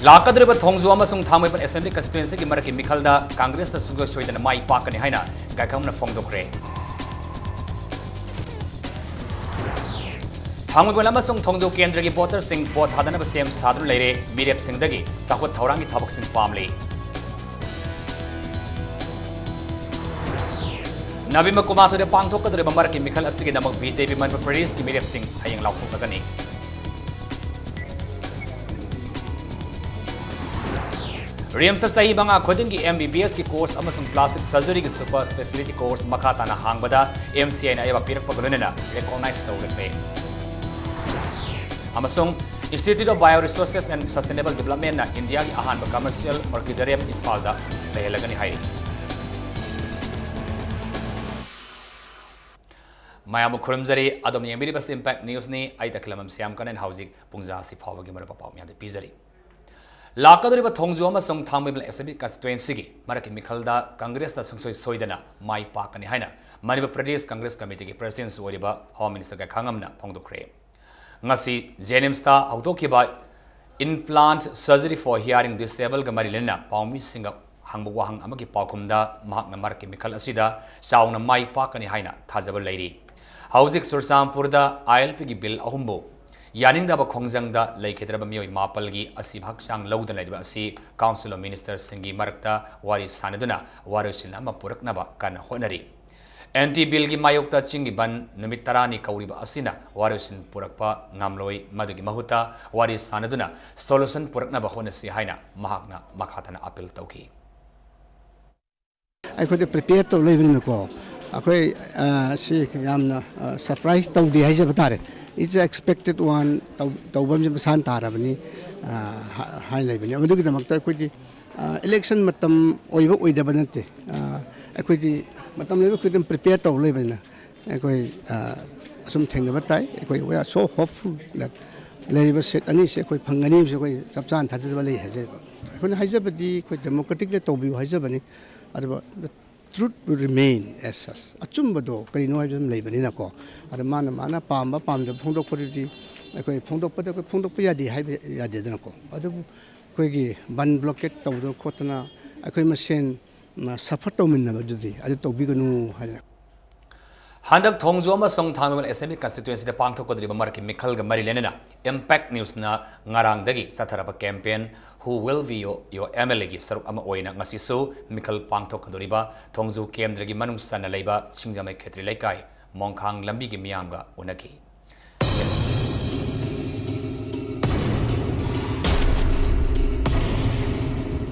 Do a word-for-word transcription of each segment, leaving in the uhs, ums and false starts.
ꯂꯥꯛꯀꯗꯧꯔꯤꯕ ꯊꯣꯡꯖꯨ ꯑꯃꯁꯨꯡ ꯊꯥꯡꯃꯩꯕꯟ Assembly Constituencyꯒꯤ ꯃꯔꯛꯀꯤ ꯃꯤꯈꯜꯗ Congressꯅ ꯁꯨꯡꯁꯣꯏ ꯁꯣꯏꯗꯅ ꯃꯥꯏ ꯄꯥꯛꯀꯅꯤ ꯍꯥꯏꯅ ꯒꯥꯏꯈꯪꯅ ꯐꯣꯡꯗꯣꯛꯈ꯭ꯔꯦ꯫ ꯊꯥꯡꯃꯩꯕꯟ ꯑꯃꯁꯨꯡ ꯊꯣꯡꯖꯨ ꯀꯦꯟꯗ꯭ꯔꯒꯤ voterꯁꯤꯡ vote ꯊꯥꯗꯅꯕ ꯁꯦꯝ ꯁꯥꯗꯨꯅ ꯂꯩꯔꯦ꯫ ꯃꯤꯔꯦꯞꯁꯤꯡꯗꯒꯤ ꯆꯥꯎꯈꯠ ꯊꯧꯔꯥꯡꯒꯤ ꯊꯕꯛꯁꯤꯡ ꯄꯥꯝꯂꯤ꯫ ꯅꯕꯦꯝꯕꯔ ꯀꯨꯟꯃꯥꯊꯣꯏꯗ ꯄꯥꯡꯊꯣꯛꯀꯗꯧꯔꯤꯕ ꯃꯔꯛꯀꯤ ꯃꯤꯈꯜ ꯑꯁꯤꯒꯤꯗꯃꯛ BJP ꯃꯅꯤꯄꯨꯔ ꯄ꯭ꯔꯗꯦꯁꯀꯤ ꯃꯤꯔꯦꯞꯁꯤꯡ ꯍꯌꯦꯡ ꯂꯥꯎꯊꯣꯛꯂꯒꯅꯤ꯫ RIMSꯇ ꯆꯍꯤ ꯃꯉꯥ ꯈꯨꯗꯤꯡꯒꯤ MBBSꯀꯤ course ꯑꯃꯁꯨꯡ plastic surgeryꯒꯤ super speciality course ꯃꯈꯥ ꯇꯥꯅ ꯍꯥꯡꯕꯗ MCIꯅ ꯑꯌꯥꯕ ꯄꯤꯔꯛꯄꯒ ꯂꯣꯏꯅꯅ recognize ꯇꯧꯔꯛꯂꯦ꯫ ꯑꯃꯁꯨꯡ Institute of Bioresources and Sustainable Developmentꯅ ꯏꯟꯗꯤꯌꯥꯒꯤ ꯑꯍꯥꯟꯕ commercial mercurium ꯏꯝꯐꯥꯜꯗ ꯂꯩꯍꯜꯂꯒꯅꯤ ꯍꯥꯏꯔꯤ꯫ ꯃꯌꯥꯝꯕꯨ ꯈꯨꯔꯨꯝꯖꯔꯤ꯫ ꯑꯗꯣꯝꯅ ꯌꯦꯡꯕꯤꯔꯤꯕꯁꯤ Impact Newsꯅꯤ꯫ ꯑꯩ ꯇꯈꯤꯂꯝꯕꯝ ꯁ꯭ꯌꯥꯝ ꯀꯅꯟ꯫ ꯍꯧꯖꯤꯛ ꯄꯨꯡꯖꯥ ꯑꯁꯤ ꯐꯥꯎꯕꯒꯤ ꯃꯔꯨꯞ ꯄꯥꯎ ꯃꯌꯥꯝꯗ ꯄꯤꯖꯔꯤ꯫ ꯂꯥꯛꯀꯗꯧꯔꯤꯕ ꯊꯣꯡꯖꯨ ꯑꯃꯁꯨꯡ ꯊꯥꯡꯃꯩꯕꯟ Assembly Constituencyꯒꯤ ꯃꯔꯛꯀꯤ ꯃꯤꯈꯜꯗ Congressꯅ ꯁꯨꯡꯁꯣꯏ ꯁꯣꯏꯗꯅ ꯃꯥꯏ ꯄꯥꯛꯀꯅꯤ ꯍꯥꯏꯅ ꯃꯅꯤꯄꯨꯔ ꯄ꯭ꯔꯗꯦꯁ Congress Committeeꯒꯤ Presidentꯁꯨ ꯑꯣꯏꯔꯤꯕ Home Minister ꯒꯥꯏꯈꯥꯉꯝꯅ ꯐꯣꯡꯗꯣꯛꯈ꯭ꯔꯦ꯫ ꯉꯁꯤ JNIMSꯇ ꯍꯧꯗꯣꯛꯈꯤꯕ Implant Surgery for Hearing Disabledꯒ ꯃꯔꯤ ꯂꯩꯅꯅ ꯄꯥꯎꯃꯤꯁꯤꯡꯒ ꯍꯪꯕ ꯋꯥꯍꯪ ꯑꯃꯒꯤ ꯄꯥꯎꯈꯨꯝꯗ ꯃꯍꯥꯛꯅ ꯃꯔꯛꯀꯤ ꯃꯤꯈꯜ ꯑꯁꯤꯗ ꯆꯥꯎꯅ ꯃꯥꯏ ꯄꯥꯛꯀꯅꯤ ꯍꯥꯏꯅ ꯊꯥꯖꯕ ꯂꯩꯔꯤ꯫ ꯍꯧꯖꯤꯛ ꯆꯨꯔꯆꯥꯟꯄꯨꯔꯗ ILPꯒꯤ bill ꯑꯍꯨꯝꯕꯨ ꯌꯥꯅꯤꯡꯗꯕ ꯈꯣꯡꯖꯪꯗ ꯂꯩꯈꯤꯗ꯭ꯔꯕ ꯃꯤꯑꯣꯏ ꯃꯥꯄꯜꯒꯤ ꯑꯁꯤꯕ ꯍꯛꯆꯥꯡ ꯂꯧꯗꯨꯅ ꯂꯩꯔꯤꯕ ꯑꯁꯤ Council of Ministerꯁꯤꯡꯒꯤ ꯃꯔꯛꯇ ꯋꯥꯔꯤ ꯁꯥꯟꯅꯗꯨꯅ ꯋꯥꯔꯣꯏꯁꯤꯟ ꯑꯃ ꯄꯨꯔꯛꯅꯕ ꯀꯟꯅ ꯍꯣꯠꯅꯔꯤ꯫ Anti billꯒꯤ ꯃꯥꯌꯣꯛꯇ ꯆꯤꯡꯒꯤ ꯕꯟ ꯅꯨꯃꯤꯠ ꯇꯔꯥꯅꯤ ꯀꯧꯔꯤꯕ ꯑꯁꯤꯅ ꯋꯥꯔꯣꯏꯁꯤꯟ ꯄꯨꯔꯛꯄ ꯉꯝꯂꯣꯏ꯫ ꯃꯗꯨꯒꯤ ꯃꯍꯨꯠꯇ ꯋꯥꯔꯤ ꯁꯥꯟꯅꯗꯨꯅ solution ꯄꯨꯔꯛꯅꯕ ꯍꯣꯠꯅꯁꯤ ꯍꯥꯏꯅ ꯃꯍꯥꯛꯅ ꯃꯈꯥ ꯇꯥꯅ appeal ꯇꯧꯈꯤ꯫ ꯑꯩꯈꯣꯏꯗꯤ prepare ꯇꯧ ꯂꯩꯕꯅꯤꯅꯀꯣ, ꯑꯩꯈꯣꯏ, ꯑ, ꯁꯤ ꯌꯥꯝꯅ, ꯑ, surprise ꯇꯧꯗꯦ ꯍꯥꯏꯖꯕ ꯇꯥꯔꯦ꯫ It's expected one ꯇꯧ-, ꯇꯧꯕ ꯑꯃꯁꯦ ꯃꯁꯥꯅ ꯇꯥꯔꯕꯅꯤ, ꯑ, ꯍꯥ-, ꯍꯥꯏꯅ ꯂꯩꯕꯅꯤ꯫ ꯃꯗꯨꯒꯤꯗꯃꯛꯇ ꯑꯩꯈꯣꯏꯗꯤ, ꯑ, election ꯃꯇꯝ ꯑꯣꯏꯕ ꯑꯣꯏꯗꯕ ꯅꯠꯇꯦ꯫ ꯑ, ꯑꯩꯈꯣꯏꯗꯤ ꯃꯇꯝ ꯂꯩꯕ ꯈꯨꯗꯤꯡ prepare ꯇꯧ ꯂꯩꯕꯅꯤꯅ ꯑꯩꯈꯣꯏ, ꯑ, ꯑꯁꯨꯝ ꯊꯦꯡꯅꯕ ꯇꯥꯏ꯫ ꯑꯩꯈꯣꯏ, we are so hopeful that ꯂꯩꯔꯤꯕ seat ꯑꯅꯤꯁꯦ ꯑꯩꯈꯣꯏ ꯐꯪꯒꯅꯤ ꯍꯥꯏꯕꯁꯦ ꯑꯩꯈꯣꯏ ꯆꯞ ꯆꯥꯅ ꯊꯥꯖꯕ ꯂꯩ ꯍꯥꯏꯖꯔꯤꯕ꯫ ꯑꯩꯈꯣꯏꯅ ꯍꯥꯏꯖꯕꯗꯤ ꯑꯩꯈꯣꯏ democratically ꯇꯧꯕꯤꯌꯨ ꯍꯥꯏꯖꯕꯅꯤ꯫ ꯑꯗꯨꯕꯨ the truth will remain as such꯫ ꯑꯆꯨꯝꯕꯗꯣ ꯀꯔꯤꯅꯣ ꯍꯥꯏꯕꯗꯨ ꯑꯗꯨꯝ ꯂꯩꯕꯅꯤꯅꯀꯣ꯫ ꯑꯗ ꯃꯥꯅ, ꯃꯥꯅ ꯄꯥꯝꯕ ꯄꯥꯝꯗꯕ ꯐꯣꯡꯗꯣꯛꯄꯗꯨꯗꯤ ꯑꯩꯈꯣꯏ ꯐꯣꯡꯗꯣꯛꯄꯗ ꯑꯩꯈꯣꯏ ꯐꯣꯡꯗꯣꯛꯄ ꯌꯥꯗꯦ ꯍꯥꯏꯕ ꯌꯥꯗꯦꯗꯅꯀꯣ꯫ ꯑꯗꯨꯕꯨ ꯑꯩꯈꯣꯏꯒꯤ ꯕꯟ ꯕ꯭ꯂꯣꯀꯦꯠ ꯇꯧꯗꯅ ꯈꯣꯠꯇꯅ ꯑꯩꯈꯣꯏ ꯃꯁꯦꯟ, ꯎꯝ, ꯁꯐꯔ ꯇꯧꯃꯤꯟꯅꯕꯗꯨꯗꯤ ꯑꯗꯨ ꯇꯧꯕꯤꯒꯅꯨ ꯍꯥꯏꯅ꯫ ꯍꯟꯗꯛ ꯊꯣꯡꯖꯨ ꯑꯃꯁꯨꯡ ꯊꯥꯡꯃꯩꯕꯟ ꯑꯦꯁꯦꯝꯕ꯭ꯂꯤ ꯀꯟꯁꯇꯤꯇ꯭ꯋꯦꯟꯁꯤꯗ ꯄꯥꯡꯊꯣꯛꯀꯗꯧꯔꯤꯕ ꯃꯔꯛꯀꯤ ꯃꯤꯈꯜꯒ ꯃꯔꯤ ꯂꯩꯅꯅ Impact Newsꯅ ꯉꯔꯥꯡꯗꯒꯤ ꯆꯠꯊꯔꯕ campaign Who Will Be Your, Your MLAꯒꯤ ꯁꯔꯨꯛ ꯑꯃ ꯑꯣꯏꯅ ꯉꯁꯤꯁꯨ ꯃꯤꯈꯜ ꯄꯥꯡꯊꯣꯛꯀꯗꯧꯔꯤꯕ ꯊꯣꯡꯖꯨ ꯀꯦꯟꯗ꯭ꯔꯒꯤ ꯃꯅꯨꯡ ꯆꯟꯅ ꯂꯩꯕ ꯁꯤꯡꯖꯃꯩ ꯈꯦꯇ꯭ꯔꯤ ꯂꯩꯀꯥꯏ ꯃꯣꯡꯈꯥꯡ ꯂꯝꯕꯤꯒꯤ ꯃꯤꯌꯥꯝꯒ ꯎꯅꯈꯤ꯫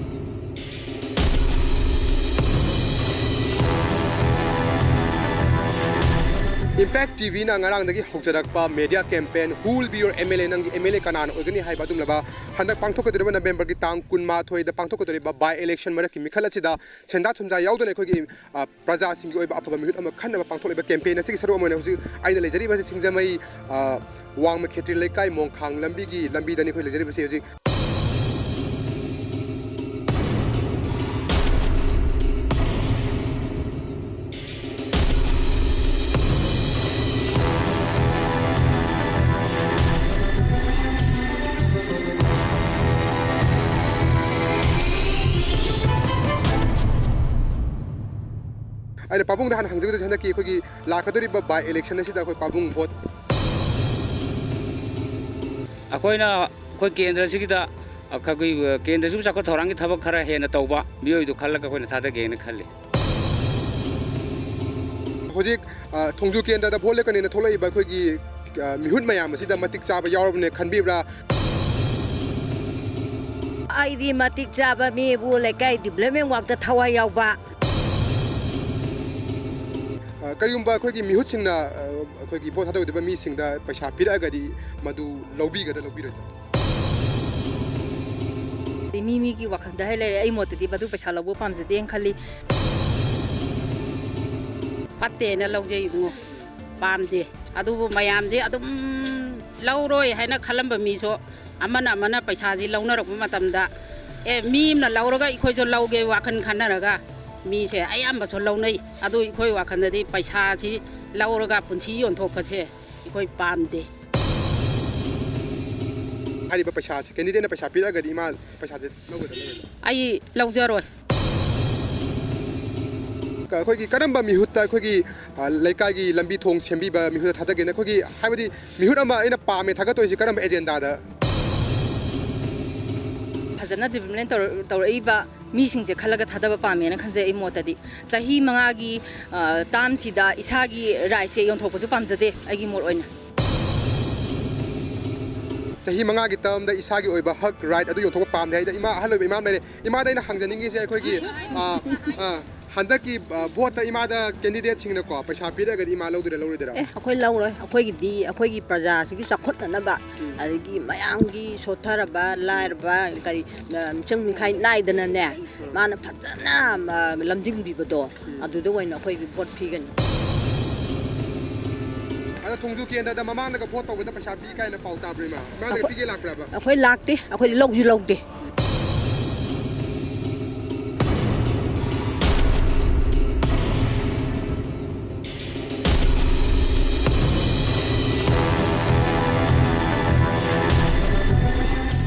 Impact TVꯅ ꯉꯔꯥꯡꯗꯒꯤ ꯍꯧꯖꯔꯛꯄ media campaign Who Will Be Your MLA, ꯅꯪꯒꯤ MLA ꯀꯅꯥꯅ ꯑꯣꯏꯒꯅꯤ ꯍꯥꯏꯕ ꯑꯗꯨꯒꯨꯝꯂꯕ ꯍꯟꯗꯛ ꯄꯥꯡꯊꯣꯛꯀꯗꯧꯔꯤꯕ Novemberꯒꯤ ꯇꯥꯡ ꯀꯨꯟꯃꯥꯊꯣꯏꯗ ꯄꯥꯡꯊꯣꯛꯀꯗꯧꯔꯤꯕ by election ꯃꯔꯛꯀꯤ ꯃꯤꯈꯜ ꯑꯁꯤꯗ ꯁꯦꯟꯖꯥ ꯊꯨꯝꯖꯥ ꯌꯥꯎꯗꯅ ꯑꯩꯈꯣꯏꯒꯤ, ꯑ, ꯄ꯭ꯔꯖꯥꯁꯤꯡꯒꯤ ꯑꯣꯏꯕ ꯑꯐꯕ ꯃꯤꯍꯨꯠ ꯑꯃ ꯈꯟꯅꯕ ꯄꯥꯡꯊꯣꯛꯂꯤꯕ campaign ꯑꯁꯤꯒꯤ ꯁꯔꯨꯛ ꯑꯃ ꯑꯣꯏꯅ ꯍꯧꯖꯤꯛ ꯑꯩꯅ ꯂꯩꯖꯔꯤꯕꯁꯤ ꯁꯤꯡꯖꯃꯩ, ꯑ, ꯋꯥꯡꯃ ꯈꯦꯇ꯭ꯔꯤ ꯂꯩꯀꯥꯏ ꯃꯣꯡꯈꯥꯡ ꯂꯝꯕꯤꯒꯤ ꯂꯝꯕꯤꯗꯅꯤ ꯑꯩꯈꯣꯏ ꯂꯩꯖꯔꯤꯕꯁꯤ ꯍꯧꯖꯤꯛ꯫ ꯑꯩꯅ ꯄꯥꯕꯨꯡꯗ ꯍꯥꯟꯅ ꯍꯪꯖꯒꯗꯣꯏꯁꯦ, ꯍꯟꯗꯛꯀꯤ ꯑꯩꯈꯣꯏꯒꯤ ꯂꯥꯛꯀꯗꯧꯔꯤꯕ by election ꯑꯁꯤꯗ ꯑꯩꯈꯣꯏ ꯄꯥꯕꯨꯡ vote ꯑꯩꯈꯣꯏꯅ ꯑꯩꯈꯣꯏ ꯀꯦꯟꯗ꯭ꯔꯁꯤꯒꯤꯗ ꯑꯩꯈꯣꯏꯒꯤ ꯀꯦꯟꯗ꯭ꯔꯁꯤꯕꯨ ꯆꯥꯎꯈꯠ ꯊꯧꯔꯥꯡꯒꯤ ꯊꯕꯛ ꯈꯔ ꯍꯦꯟꯅ ꯇꯧꯕ ꯃꯤꯑꯣꯏꯗꯨ ꯈꯜꯂꯒ ꯑꯩꯈꯣꯏꯅ ꯊꯥꯗꯒꯦꯅ ꯈꯜꯂꯤ꯫ ꯍꯧꯖꯤꯛ, ꯑ, ꯊꯣꯡꯖꯨ ꯀꯦꯟꯗ꯭ꯔꯗ vote ꯂꯦꯞꯀꯅꯦꯅ ꯊꯣꯛꯂꯛꯏꯕ ꯑꯩꯈꯣꯏꯒꯤ, ꯑ, ꯃꯤꯍꯨꯠ ꯃꯌꯥꯝ ꯑꯁꯤꯗ ꯃꯇꯤꯛ ꯆꯥꯕ ꯌꯥꯎꯔꯕꯅꯦ ꯈꯟꯕꯤꯕ꯭ꯔꯥ? ꯑꯩꯗꯤ ꯃꯇꯤꯛ ꯆꯥꯕ ꯃꯤꯕꯨ ꯂꯩꯀꯥꯏ development workꯇ ꯊꯋꯥꯏ ꯌꯥꯎꯕ꯫ ꯑ, ꯀꯔꯤꯒꯨꯝꯕ ꯑꯩꯈꯣꯏꯒꯤ ꯃꯤꯍꯨꯠꯁꯤꯡꯅ, ꯑ, ꯑꯩꯈꯣꯏꯒꯤ vote ꯊꯥꯗꯒꯗꯧꯔꯤꯕ ꯃꯤꯁꯤꯡꯗ ꯄꯩꯁꯥ ꯄꯤꯔꯛꯑꯒꯗꯤ ꯃꯗꯨ ꯂꯧꯕꯤꯒꯗ꯭ꯔꯥ ꯂꯧꯕꯤꯔꯣꯏꯗ꯭ꯔꯥ? ꯃꯤ ꯃꯤꯒꯤ ꯋꯥꯈꯜꯗ ꯍꯥꯏ ꯂꯩꯔꯦ꯫ ꯑꯩ ꯃꯣꯠꯇꯗꯤ ꯃꯗꯨ ꯄꯩꯁꯥ ꯂꯧꯕ ꯄꯥꯝꯖꯗꯦꯅ ꯈꯜꯂꯤ꯫ ꯐꯠꯇꯦꯅ ꯂꯧꯖꯩ ꯏꯕꯨꯡꯉꯣ, ꯄꯥꯝꯗꯦ꯫ ꯑꯗꯨꯕꯨ ꯃꯌꯥꯝꯁꯦ ꯑꯗꯨꯝ ꯂꯧꯔꯣꯏ ꯍꯥꯏꯅ ꯈꯜꯂꯝꯕ ꯃꯤꯁꯨ ꯑꯃꯅ ꯑꯃꯅ ꯄꯩꯁꯥꯁꯤ ꯂꯧꯅꯔꯛꯄ ꯃꯇꯝꯗ, ꯑꯦ, ꯃꯤ ꯑꯃꯅ ꯂꯧꯔꯒ ꯑꯩꯈꯣꯏꯁꯨ ꯂꯧꯒꯦ ꯋꯥꯈꯜ ꯈꯟꯅꯔꯒ ꯃꯤꯁꯦ ꯑꯌꯥꯝꯕꯁꯨ ꯂꯧꯅꯩ꯫ ꯑꯗꯨ ꯑꯩꯈꯣꯏ ꯋꯥꯈꯜꯗꯗꯤ ꯄꯩꯁꯥꯁꯤ ꯂꯧꯔꯒ ꯄꯨꯟꯁꯤ ꯌꯣꯟꯊꯣꯛꯄꯁꯦ ꯑꯩꯈꯣꯏ ꯄꯥꯝꯗꯦ꯫ ꯍꯥꯏꯔꯤꯕ ꯄꯩꯁꯥꯁꯦ, ꯀꯦꯟꯗꯤꯗꯦꯠꯅ ꯄꯩꯁꯥ ꯄꯤꯔꯛꯑꯒꯗꯤ ꯏꯃꯥ ꯄꯩꯁꯥꯁꯦ ꯂꯧꯒꯗ꯭ꯔꯥ, ꯂꯧꯔꯣꯏꯗ꯭ꯔꯥ? ꯑꯩ ꯂꯧꯖꯔꯣꯏ꯫ ꯑꯩꯈꯣꯏꯒꯤ ꯀꯔꯝꯕ ꯃꯤꯍꯨꯠꯇ ꯑꯩꯈꯣꯏꯒꯤ, ꯑ, ꯂꯩꯀꯥꯏꯒꯤ ꯂꯝꯕꯤ ꯊꯣꯡ ꯁꯦꯝꯕꯤꯕ ꯃꯤꯍꯨꯠꯇ ꯊꯥꯗꯒꯦꯅ? ꯑꯩꯈꯣꯏꯒꯤ, ꯍꯥꯏꯕꯗꯤ, ꯃꯤꯍꯨꯠ ꯑꯃ ꯑꯩꯅ ꯄꯥꯝꯃꯦ ꯊꯥꯒꯠꯇꯣꯏꯁꯤ ꯀꯔꯝꯕ ꯑꯦꯖꯦꯟꯗꯥꯗ? ꯐꯖꯅ ꯗꯤꯕꯂꯞꯃꯦꯟ ꯇꯧꯔ-, ꯇꯧꯔꯛꯏꯕ ꯃꯤꯁꯤꯡꯁꯦ ꯈꯜꯂꯒ ꯊꯥꯗꯕ ꯄꯥꯝꯃꯦꯅ ꯈꯟꯖꯩ꯫ ꯑꯩ ꯃꯣꯠꯇꯗꯤ ꯆꯍꯤ ꯃꯉꯥꯒꯤ, ꯑ, ꯇꯥꯝꯁꯤꯗ ꯏꯁꯥꯒꯤ ꯔꯥꯏꯠꯁꯦ ꯌꯣꯟꯊꯣꯛꯄꯁꯨ ꯄꯥꯝꯖꯗꯦ, ꯑꯩꯒꯤ ꯃꯣꯠ ꯑꯣꯏꯅ꯫ ꯆꯍꯤ ꯃꯉꯥꯒꯤ ꯇꯥꯝꯗ ꯏꯁꯥꯒꯤ ꯑꯣꯏꯕ ꯍꯛ, ꯔꯥꯏꯠ ꯑꯗꯨ ꯌꯣꯟꯊꯣꯛꯄ ꯄꯥꯝꯗꯦ ꯍꯥꯏꯗ ꯏꯃꯥ, ꯑꯍꯜ ꯑꯣꯏꯕ ꯏꯃꯥ ꯑꯃ ꯂꯩꯔꯦ꯫ ꯏꯃꯥꯗ ꯑꯩꯅ ꯍꯪꯖꯅꯤꯡꯉꯤꯁꯦ ꯑꯩꯈꯣꯏꯒꯤ, ꯑ, ꯑ, ꯍꯟꯗꯛꯀꯤ, ꯑ, ꯚꯣꯠꯇ ꯏꯃꯥꯗ ꯀꯦꯟꯗꯤꯗꯦꯠꯁꯤꯡꯅꯀꯣ ꯄꯩꯁꯥ ꯄꯤꯔꯒꯗꯤ ꯏꯃꯥ ꯂꯧꯗꯣꯏꯔꯥ, ꯂꯧꯔꯣꯏꯗꯣꯏꯔꯥ? ꯑꯦ, ꯑꯩꯈꯣꯏ ꯂꯧꯔꯣꯏ꯫ ꯑꯩꯈꯣꯏꯒꯤꯗꯤ ꯑꯩꯈꯣꯏꯒꯤ ꯄ꯭ꯔꯖꯥꯁꯤꯒꯤ ꯆꯥꯎꯈꯠꯅꯅꯕ, ꯑꯗꯒꯤ ꯃꯌꯥꯝꯒꯤ ꯁꯣꯠꯊꯔꯕ, ꯂꯥꯏꯔꯕ, ꯀꯔꯤ, ꯑ, ꯃꯤꯆꯪ ꯃꯤꯈꯥꯏ ꯅꯥꯏꯗꯅꯅꯦ, ꯃꯥꯅ ꯐꯖꯅ, ꯑ, ꯂꯝꯖꯤꯡꯕꯤꯕꯗꯣ, ꯑꯗꯨꯗ ꯑꯣꯏꯅ ꯑꯩꯈꯣꯏꯒꯤ ꯚꯣꯠ ꯄꯤꯒꯅꯤ꯫ ꯑꯗ ꯊꯣꯡꯖꯨ ꯀꯦꯟꯗ꯭ꯔꯗ ꯃꯃꯥꯡꯗꯒ ꯚꯣꯠ ꯇꯧꯕꯗ ꯄꯩꯁꯥ ꯄꯤ ꯀꯥꯏꯅ ꯄꯥꯎ ꯇꯥꯕ꯭ꯔꯣ, ꯏꯃꯥ? ꯃꯃꯥꯡꯗꯒ ꯑꯩꯈꯣꯏ ꯄꯤꯒꯦ ꯂꯥꯛꯄ꯭ꯔꯕ? ꯑꯩꯈꯣꯏ ꯂꯥꯛꯇꯦ, ꯑꯩꯈꯣꯏꯗꯤ ꯂꯧꯁꯨ ꯂꯧꯗꯦ꯫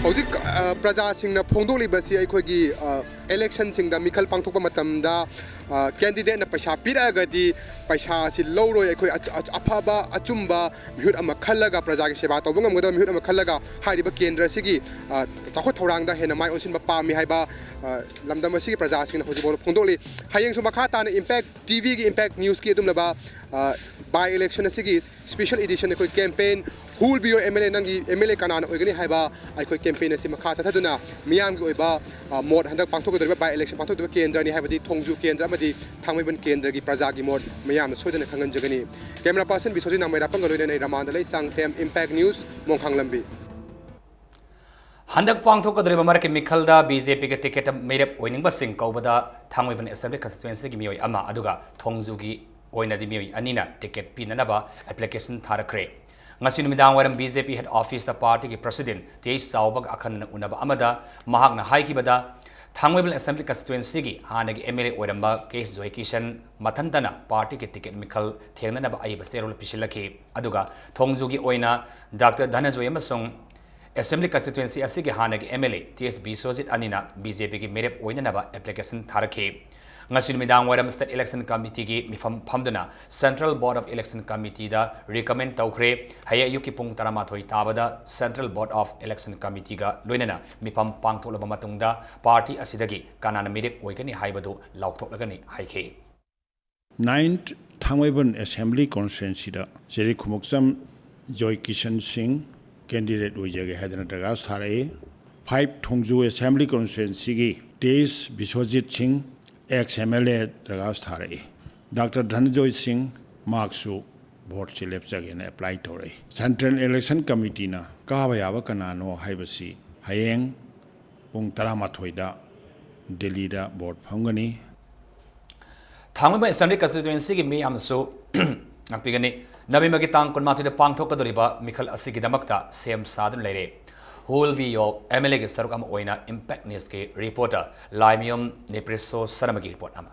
ꯍꯧꯖꯤꯛ, ꯑ, ꯄ꯭ꯔꯖꯥꯁꯤꯡꯅ ꯐꯣꯡꯗꯣꯛꯂꯤꯕꯁꯤ ꯑꯩꯈꯣꯏꯒꯤ, ꯑ, ꯏꯂꯦꯛꯁꯟꯁꯤꯡꯗ ꯃꯤꯈꯜ ꯄꯥꯡꯊꯣꯛꯄ ꯃꯇꯝꯗ, ꯑ, ꯀꯦꯟꯗꯤꯗꯦꯠꯅ ꯄꯩꯁꯥ ꯄꯤꯔꯛꯑꯒꯗꯤ ꯄꯩꯁꯥ ꯑꯁꯤ ꯂꯧꯔꯣꯏ, ꯑꯩꯈꯣꯏ ꯑꯆ-, ꯑꯆ-, ꯑꯐꯕ, ꯑꯆꯨꯝꯕ ꯃꯤꯍꯨꯠ ꯑꯃ ꯈꯜꯂꯒ, ꯄ꯭ꯔꯖꯥꯒꯤ ꯁꯦꯕꯥ ꯇꯧꯕ ꯉꯝꯒꯗꯕ ꯃꯤꯍꯨꯠ ꯑꯃ ꯈꯜꯂꯒ ꯍꯥꯏꯔꯤꯕ ꯀꯦꯟꯗ꯭ꯔ ꯑꯁꯤꯒꯤ, ꯑ, ꯆꯥꯎꯈꯠ ꯊꯧꯔꯥꯡꯗ ꯍꯦꯟꯅ ꯃꯥꯏ ꯑꯣꯟꯁꯤꯟꯕ ꯄꯥꯝꯃꯤ ꯍꯥꯏꯕ, ꯑ, ꯂꯝꯗꯝ ꯑꯁꯤꯒꯤ ꯄ꯭ꯔꯖꯥꯁꯤꯡꯅ ꯍꯧꯖꯤꯛ ꯐꯥꯎꯕ ꯐꯣꯡꯗꯣꯛꯂꯤ꯫ ꯍꯌꯦꯡꯁꯨ ꯃꯈꯥ ꯇꯥꯅ ꯏꯝꯄꯦꯛ ꯇꯤ ꯚꯤꯒꯤ, ꯏꯝꯄꯦꯛ ꯅ꯭ꯌꯨꯁꯀꯤ ꯑꯗꯨꯝꯂꯕ, ꯑ, ꯕꯥꯏ ꯏꯂꯦꯛꯁꯟ ꯑꯁꯤꯒꯤ ꯁ꯭ꯄꯦꯁꯦꯜ ꯏꯗꯤꯁꯟ ꯑꯩꯈꯣꯏ campaign "Who will be your M L A?", ꯅꯪꯒꯤ ꯑꯦꯝ ꯑꯦꯜ ꯑꯦ ꯀꯅꯥꯅ ꯑꯣꯏꯒꯅꯤ ꯍꯥꯏꯕ ꯑꯩꯈꯣꯏ ꯀꯦꯝꯄꯦꯟ ꯑꯁꯤ ꯃꯈꯥ ꯆꯠꯊꯗꯨꯅ ꯃꯤꯌꯥꯝꯒꯤ ꯑꯣꯏꯕ, ꯑ, ꯃꯣꯠ ꯍꯟꯗꯛ ꯄꯥꯡꯊꯣꯛꯀꯗꯧꯔꯤꯕ ꯕꯥꯏ ꯏꯂꯦꯛꯁꯟ ꯄꯥꯡꯊꯣꯛꯀꯗꯧꯔꯤꯕ ꯀꯦꯟꯗ꯭ꯔꯅꯤ ꯍꯥꯏꯕꯗꯤ ꯊꯣꯡꯖꯨ ꯀꯦꯟꯗ꯭ꯔ ꯑꯃꯗꯤ ꯊꯥꯡꯃꯩꯕꯟ ꯀꯦꯟꯗ꯭ꯔꯒꯤ ꯄ꯭ꯔꯖꯥꯒꯤ ꯃꯣꯠ ꯃꯤꯌꯥꯝꯅ ꯁꯣꯏꯗꯅ ꯈꯪꯍꯟꯖꯒꯅꯤ꯫ ꯀꯦꯃꯦꯔꯥ ꯄꯥꯔꯁꯟ ꯕꯤꯁ꯭ꯋꯖꯤꯠ ꯅꯥꯃꯩꯔꯥꯄꯝꯒ ꯂꯣꯏꯅꯅ ꯑꯩ ꯔꯃꯥꯅꯟꯗ ꯂꯩꯁꯥꯡꯊꯦꯝ, ꯏꯝꯄꯦꯛ ꯅ꯭ꯌꯨꯁ, ꯃꯣꯡꯈꯥꯡꯂꯝꯕꯤ꯫ ꯍꯟꯗꯛ ꯄꯥꯡꯊꯣꯛꯀꯗꯧꯔꯤꯕ ꯃꯔꯛꯀꯤ ꯃꯤꯈꯜꯗ ꯕꯤ ꯖꯦ ꯄꯤꯒꯤ ꯇꯤꯀꯦꯠꯇ ꯃꯤꯔꯦꯞ ꯑꯣꯏꯅꯤꯡꯕꯁꯤꯡ ꯀꯧꯕꯗ ꯊꯥꯡꯃꯩꯕꯟ ꯑꯦꯁꯦꯝꯕ꯭ꯂꯤ ꯀꯟꯁꯇꯤꯇ꯭ꯋꯦꯟꯁꯤꯒꯤ ꯃꯤꯑꯣꯏ ꯑꯃ ꯑꯗꯨꯒ ꯊꯣꯡꯖꯨꯒꯤ ꯑꯣꯏꯅꯗꯤ ꯃꯤꯑꯣꯏ ꯑꯅꯤꯅ ꯇꯤꯀꯦꯠ ꯄꯤꯅꯅꯕ ꯑꯦꯄ꯭ꯂꯤꯀꯦꯁꯟ ꯊꯥꯔꯛꯈ꯭ꯔꯦ꯫ ꯉꯁꯤ ꯅꯨꯃꯤꯗꯥꯡ ꯋꯥꯏꯔꯝ ꯕꯤ ꯖꯦ ꯄꯤ ꯍꯦꯗ ꯑꯣꯐꯤꯁꯇ ꯄꯥꯔꯇꯤꯒꯤ ꯄ꯭ꯔꯁꯤꯗꯦꯟ ꯇꯤ ꯑꯩꯆ ꯆꯥꯎꯕꯒ ꯑꯈꯟꯅꯅ ꯎꯅꯕ ꯑꯃꯗ ꯃꯍꯥꯛꯅ ꯍꯥꯏꯈꯤꯕꯗ, ꯊꯥꯡꯃꯩꯕꯟ ꯑꯦꯁꯦꯝꯕ꯭ꯂꯤ ꯀꯟꯁꯇꯤꯇ꯭ꯋꯦꯟꯁꯤꯒꯤ ꯍꯥꯟꯅꯒꯤ ꯑꯦꯝ ꯑꯦꯜ ꯑꯦ ꯑꯣꯏꯔꯝꯕ ꯀꯦ ꯑꯦꯁ ꯖꯣꯏꯀꯤꯁꯟ ꯃꯊꯟꯇꯅ ꯄꯥꯔꯇꯤꯒꯤ ꯇꯤꯀꯦꯠ ꯃꯤꯈꯜ ꯊꯦꯡꯅꯅꯕ ꯑꯏꯕ ꯆꯦꯔꯣꯜ ꯄꯤꯁꯤꯜꯂꯛꯈꯤ꯫ ꯑꯗꯨꯒ ꯊꯣꯡꯖꯨꯒꯤ ꯑꯣꯏꯅ ꯗꯥꯛꯇꯔ ꯙꯅꯟꯖꯣꯏ ꯑꯃꯁꯨꯡ Assembly constituency ꯑꯁꯤꯒꯤ ꯍꯥꯟꯅꯒꯤ M L A T S Biswajit ꯑꯅꯤꯅ B J P ꯒꯤ ꯃꯤꯔꯦꯞ ꯑꯣꯏꯅꯅꯕ application ꯊꯥꯔꯛꯈꯤ꯫ ꯉꯁꯤ ꯅꯨꯃꯤꯗꯥꯡ ꯋꯥꯏꯔꯝ State Election Committee ꯒꯤ ꯃꯤꯐꯝ ꯐꯝꯗꯨꯅ Central Board of Election Committee the recommend ꯇꯧꯈ꯭ꯔꯦ꯫ ꯍꯌꯦꯡ ꯑꯌꯨꯛꯀꯤ ꯄꯨꯡ ꯇꯔꯥꯃꯥꯊꯣꯏ ꯇꯥꯕꯗ Central Board of Election Committee ꯒ ꯂꯣꯏꯅꯅ ꯃꯤꯐꯝ ꯄꯥꯡꯊꯣꯛꯂꯕ ꯃꯇꯨꯡꯗ party ꯑꯁꯤꯗꯒꯤ ꯀꯅꯥꯅ ꯃꯤꯔꯦꯞ ꯑꯣꯏꯒꯅꯤ ꯍꯥꯏꯕꯗꯨ ꯂꯥꯎꯊꯣꯛꯂꯒꯅꯤ ꯍꯥꯏꯈꯤ꯫ Ninth ꯊꯥꯡꯃꯩꯕꯟ Assembly Constituency ꯗ ꯆꯦꯔꯤ ꯈꯨꯃꯨꯛꯆꯝ ꯖꯣꯏ ꯀꯤꯁꯟ ꯁꯤꯡ candidate ꯑꯣꯏꯖꯒꯦ ꯍꯥꯏꯗꯅ ꯗꯔꯈꯥꯁ ꯊꯥꯔꯛꯏ꯫ Five ꯊꯣꯡꯖꯨ Assembly Constituency ꯒꯤ T S ꯕꯤꯁ꯭ꯋꯖꯤꯠ ꯁꯤꯡ, ex M L A, ꯗꯔꯈꯥꯁ ꯊꯥꯔꯛꯏ꯫ Doctor ꯙꯅꯟꯖꯣꯏ ꯁꯤꯡ, ꯃꯍꯥꯛꯁꯨ vote ꯁꯤ ꯂꯦꯞꯆꯒꯦꯅ apply ꯇꯧꯔꯛꯏ꯫ Central Election Committee ꯅ ꯀꯥꯕ ꯌꯥꯕ ꯀꯅꯥꯅꯣ ꯍꯥꯏꯕꯁꯤ ꯍꯌꯦꯡ ꯄꯨꯡ ꯇꯔꯥꯃꯥꯊꯣꯏꯗ ꯗꯤꯜꯂꯤꯗ vote ꯐꯝꯒꯅꯤ꯫ ꯊꯥꯡꯃꯩꯕꯟ Assembly Constituency ꯒꯤ ꯃꯤꯌꯥꯝꯅꯁꯨ ꯉꯥꯛꯄꯤꯒꯅꯤ꯫ ꯅꯕꯦꯝꯕꯔꯒꯤ ꯇꯥꯡ ꯀꯨꯟꯃꯥꯊꯣꯏꯗ ꯄꯥꯡꯊꯣꯛꯀꯗꯧꯔꯤꯕ ꯃꯤꯈꯜ ꯑꯁꯤꯒꯤꯗꯃꯛꯇ ꯁꯦꯝ ꯁꯥꯗꯨꯅ ꯂꯩꯔꯦ꯫ Who will be your M L A ꯒꯤ ꯁꯔꯨꯛ ꯑꯃ ꯑꯣꯏꯅ Impact News ꯀꯤ reporter ꯂꯥꯏꯃꯌꯨꯝ ꯅꯦꯄ꯭ꯔꯦꯁꯣ ꯁꯔꯃꯒꯤ report ꯑꯃ꯫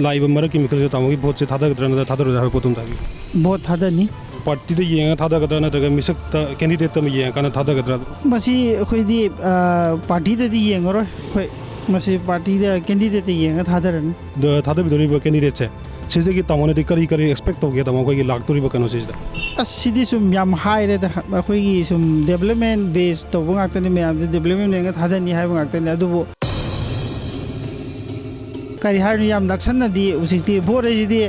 ꯂꯥꯛꯏꯕ ꯃꯔꯛꯀꯤ ꯃꯤꯈꯜꯁꯤꯗ ꯇꯥꯃꯣꯒꯤ vote ꯁꯦ ꯊꯥꯗꯒꯗ꯭ꯔꯥ ꯅꯠꯇ꯭ꯔꯒ ꯊꯥꯗꯔꯣꯏꯗ꯭ꯔꯥ ꯍꯥꯏꯕ ꯄꯣꯠꯇꯨꯝ ꯍꯥꯏꯕꯤꯌꯨ꯫ Vote ꯊꯥꯗꯅꯤ꯫ Party ꯗ ꯌꯦꯡꯉꯒ ꯊꯥꯗꯒꯗ꯭ꯔꯥ ꯅꯠꯇ꯭ꯔꯒ ꯃꯤꯁꯛꯇ, candidate ꯑꯃ ꯌꯦꯡꯉꯀꯥꯟꯗ ꯊꯥꯗꯒꯗ꯭ꯔꯥ? ꯃꯁꯤ ꯑꯩꯈꯣꯏꯗꯤ, ꯑ, party ꯗꯗꯤ ꯌꯦꯡꯉꯔꯣꯏ꯫ ꯑꯩꯈꯣꯏ ꯃꯁꯤ party ꯗ, candidate ꯇ ꯌꯦꯡꯉꯒ ꯊꯥꯗꯔꯅꯤ꯫ ꯗ ꯊꯥꯗꯕꯤꯗꯧꯔꯤꯕ candidate ꯁꯦ, ꯁꯤꯗꯒꯤ ꯇꯥꯃꯣꯅꯗꯤ ꯀꯔꯤ ꯀꯔꯤ expect ꯇꯧꯒꯦ, ꯇꯥꯃꯣ, ꯑꯩꯈꯣꯏꯒꯤ ꯂꯥꯛꯇꯧꯔꯤꯕ ꯀꯩꯅꯣꯁꯤꯗ? ꯑꯁ, ꯁꯤꯗꯤ ꯁꯨꯝ ꯌꯥꯝ ꯍꯥꯏꯔꯦꯗ꯫ ꯑꯩꯈꯣꯏꯒꯤ ꯁꯨꯝ development base ꯇꯧꯕ ꯉꯥꯛꯇꯅꯤ, ꯃꯌꯥꯝꯁꯦ development ꯌꯦꯡꯉꯒ ꯊꯥꯗꯅꯤ ꯍꯥꯏꯕ ꯉꯥꯛꯇꯅꯤ꯫ ꯑꯗꯨꯕꯨ ꯀꯔꯤ ꯍꯥꯏꯔꯨꯅꯤ, ꯌꯥꯝ ꯅꯛꯁꯟꯅꯗꯤ ꯍꯧꯖꯤꯛꯇꯤ vote ꯍꯥꯏꯁꯤꯗꯤ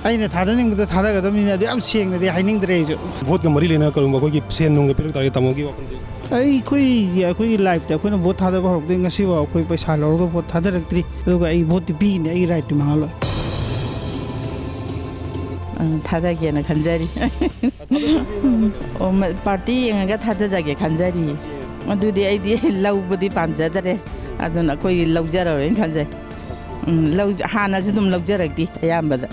ꯑꯩꯅ ꯊꯥꯗꯅꯤꯡꯕꯗ ꯊꯥꯗꯒꯗꯕꯅꯤꯅ, ꯑꯗꯨ ꯌꯥꯝ ꯁꯦꯡꯅꯗꯤ ꯍꯥꯏꯅꯤꯡꯗ꯭ꯔꯦ ꯑꯩꯁꯨ꯫ Vote ꯀ ꯃꯔꯤ ꯂꯩꯅꯅ ꯀꯔꯤꯒꯨꯝꯕ ꯑꯩꯈꯣꯏꯒꯤ ꯁꯦꯟ ꯅꯨꯡꯒ ꯄꯤꯔꯛ ꯇꯥꯔꯗꯤ ꯇꯥꯃꯣꯒꯤ ꯋꯥꯈꯜꯁꯦ? ꯑꯩꯈꯣꯏꯒꯤ, ꯑꯩꯈꯣꯏꯒꯤ life ꯇ ꯑꯩꯈꯣꯏꯅ vote ꯊꯥꯗꯕ ꯍꯧꯔꯛꯄꯗꯒꯤ ꯉꯁꯤꯐꯥꯎ ꯑꯩꯈꯣꯏ ꯄꯩꯁꯥ ꯂꯧꯔꯒ vote ꯊꯥꯗꯔꯛꯇ꯭ꯔꯤ꯫ ꯑꯗꯨꯒ ꯑꯩ vote ꯇꯤ ꯄꯤꯒꯅꯤ, ꯑꯩꯒꯤ right ꯇꯤ ꯃꯥꯡꯍꯜꯂꯣꯏ꯫ ꯑ, ꯊꯥꯗꯒꯦꯅ ꯈꯟꯖꯔꯤ꯫ ꯑꯣ, ꯃ-, party ꯌꯦꯡꯉꯒ ꯊꯥꯗꯖꯒꯦ ꯈꯟꯖꯔꯤ꯫ ꯑꯗꯨꯗꯤ ꯑꯩꯗꯤ ꯂꯧꯕꯗꯤ ꯄꯥꯝꯖꯗꯔꯦ꯫ ꯑꯗꯨꯅ ꯑꯩꯈꯣꯏ ꯂꯧꯖꯔꯔꯣꯏꯅ ꯈꯟꯖꯩ꯫ ꯎꯝ, ꯂꯧ-, ꯍꯥꯟꯅꯁꯨ ꯑꯗꯨꯝ ꯂꯧꯖꯔꯛꯇꯦ ꯑꯌꯥꯝꯕꯗ꯫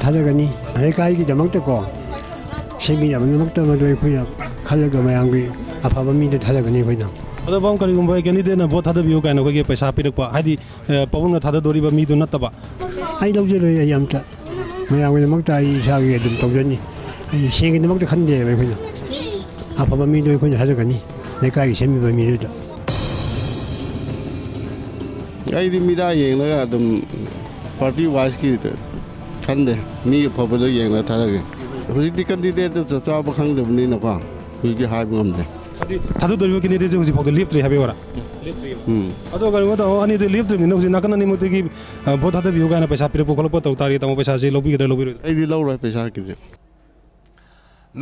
ꯊꯥꯗꯒꯅꯤ꯫ ꯂꯩꯀꯥꯏꯒꯤꯗꯃꯛꯇꯀꯣ, ꯁꯦꯝꯕꯤꯅꯕꯒꯤꯗꯃꯛꯇ ꯃꯗꯨ ꯑꯩꯈꯣꯏꯅ ꯈꯜꯂꯒ ꯃꯌꯥꯝꯒꯤ ꯑꯐꯕ ꯃꯤꯗ ꯊꯥꯗꯒꯅꯤ ꯑꯩꯈꯣꯏꯅ꯫ ꯑꯗꯣ ꯄꯥꯕꯨꯡ, ꯀꯔꯤꯒꯨꯝꯕ candidate ꯅ vote ꯊꯥꯗꯕꯤꯌꯨ ꯀꯥꯏꯅ ꯑꯩꯈꯣꯏꯒꯤ ꯄꯩꯁꯥ ꯄꯤꯔꯛꯄ, ꯍꯥꯏꯗꯤ, ꯑ, ꯄꯥꯕꯨꯡꯅ ꯊꯥꯗꯗꯣꯔꯤꯕ ꯃꯤꯗꯨ ꯅꯠꯇꯕ? ꯑꯩ ꯂꯧꯖꯔꯣꯏ, ꯑꯩ ꯑꯝꯇ꯫ ꯃꯌꯥꯝꯒꯤꯗꯃꯛꯇ ꯑꯩ ꯏꯁꯥꯒꯤ ꯑꯗꯨꯝ ꯇꯧꯖꯅꯤ꯫ ꯑꯩ ꯁꯦꯟꯒꯤꯗꯃꯛꯇ ꯈꯟꯗꯦꯕ ꯑꯩꯈꯣꯏꯅ꯫ ꯑꯐꯕ ꯃꯤꯗꯣ ꯑꯩꯈꯣꯏꯅ ꯊꯥꯗꯒꯅꯤ, ꯂꯩꯀꯥꯏꯒꯤ ꯁꯦꯝꯕꯤꯕ ꯃꯤꯗꯨꯗ꯫ ꯑꯩꯗꯤ ꯃꯤꯗꯥ ꯌꯦꯡꯂꯒ ꯑꯗꯨꯝ party wise ꯀꯤ ꯈꯟꯗꯦ, ꯃꯤ ꯑꯐꯕꯗꯣ ꯌꯦꯡꯂꯒ ꯊꯥꯗꯒꯦ꯫ ꯍꯧꯖꯤꯛꯇꯤ candidate ꯇꯨ ꯆꯞ ꯆꯥꯕ ꯈꯪꯗꯕꯅꯤꯅꯀꯣ, ꯍꯧꯖꯤꯛꯇꯤ ꯍꯥꯏꯕ ꯉꯝꯗꯦ꯫ ꯑꯗꯨꯗꯤ ꯊꯥꯗꯗꯣꯔꯤꯕ candidate ꯁꯦ ꯍꯧꯖꯤꯛ ꯐꯥꯎꯗ ꯂꯦꯞꯇ꯭ꯔꯤ ꯍꯥꯏꯕ ꯑꯣꯏꯔꯥ? ꯎꯝ꯫ ꯑꯗꯣ ꯀꯔꯤꯒꯨꯝꯕ ꯇꯧ, ꯑꯅꯤꯗꯨ ꯂꯦꯞꯇ꯭ꯔꯤꯕꯅꯤꯅ ꯍꯧꯖꯤꯛ ꯅꯥꯀꯟ ꯑꯅꯤꯃꯛꯇꯒꯤ, ꯑ, vote ꯊꯥꯗꯕꯤꯌꯨ ꯀꯥꯏꯅ ꯄꯩꯁꯥ ꯄꯤꯔꯛꯄ ꯈꯣꯠꯂꯛꯄ ꯇꯧ ꯇꯥꯔꯗꯤ ꯇꯥꯃꯣ ꯄꯩꯁꯥꯁꯤ ꯂꯧꯕꯤꯒꯗ꯭ꯔꯥ ꯂꯧꯕꯤꯔꯣꯏꯗ꯭ꯔꯥ? ꯑꯩꯗꯤ ꯂꯧꯔꯣꯏ ꯄꯩꯁꯥꯒꯤꯗꯤ꯫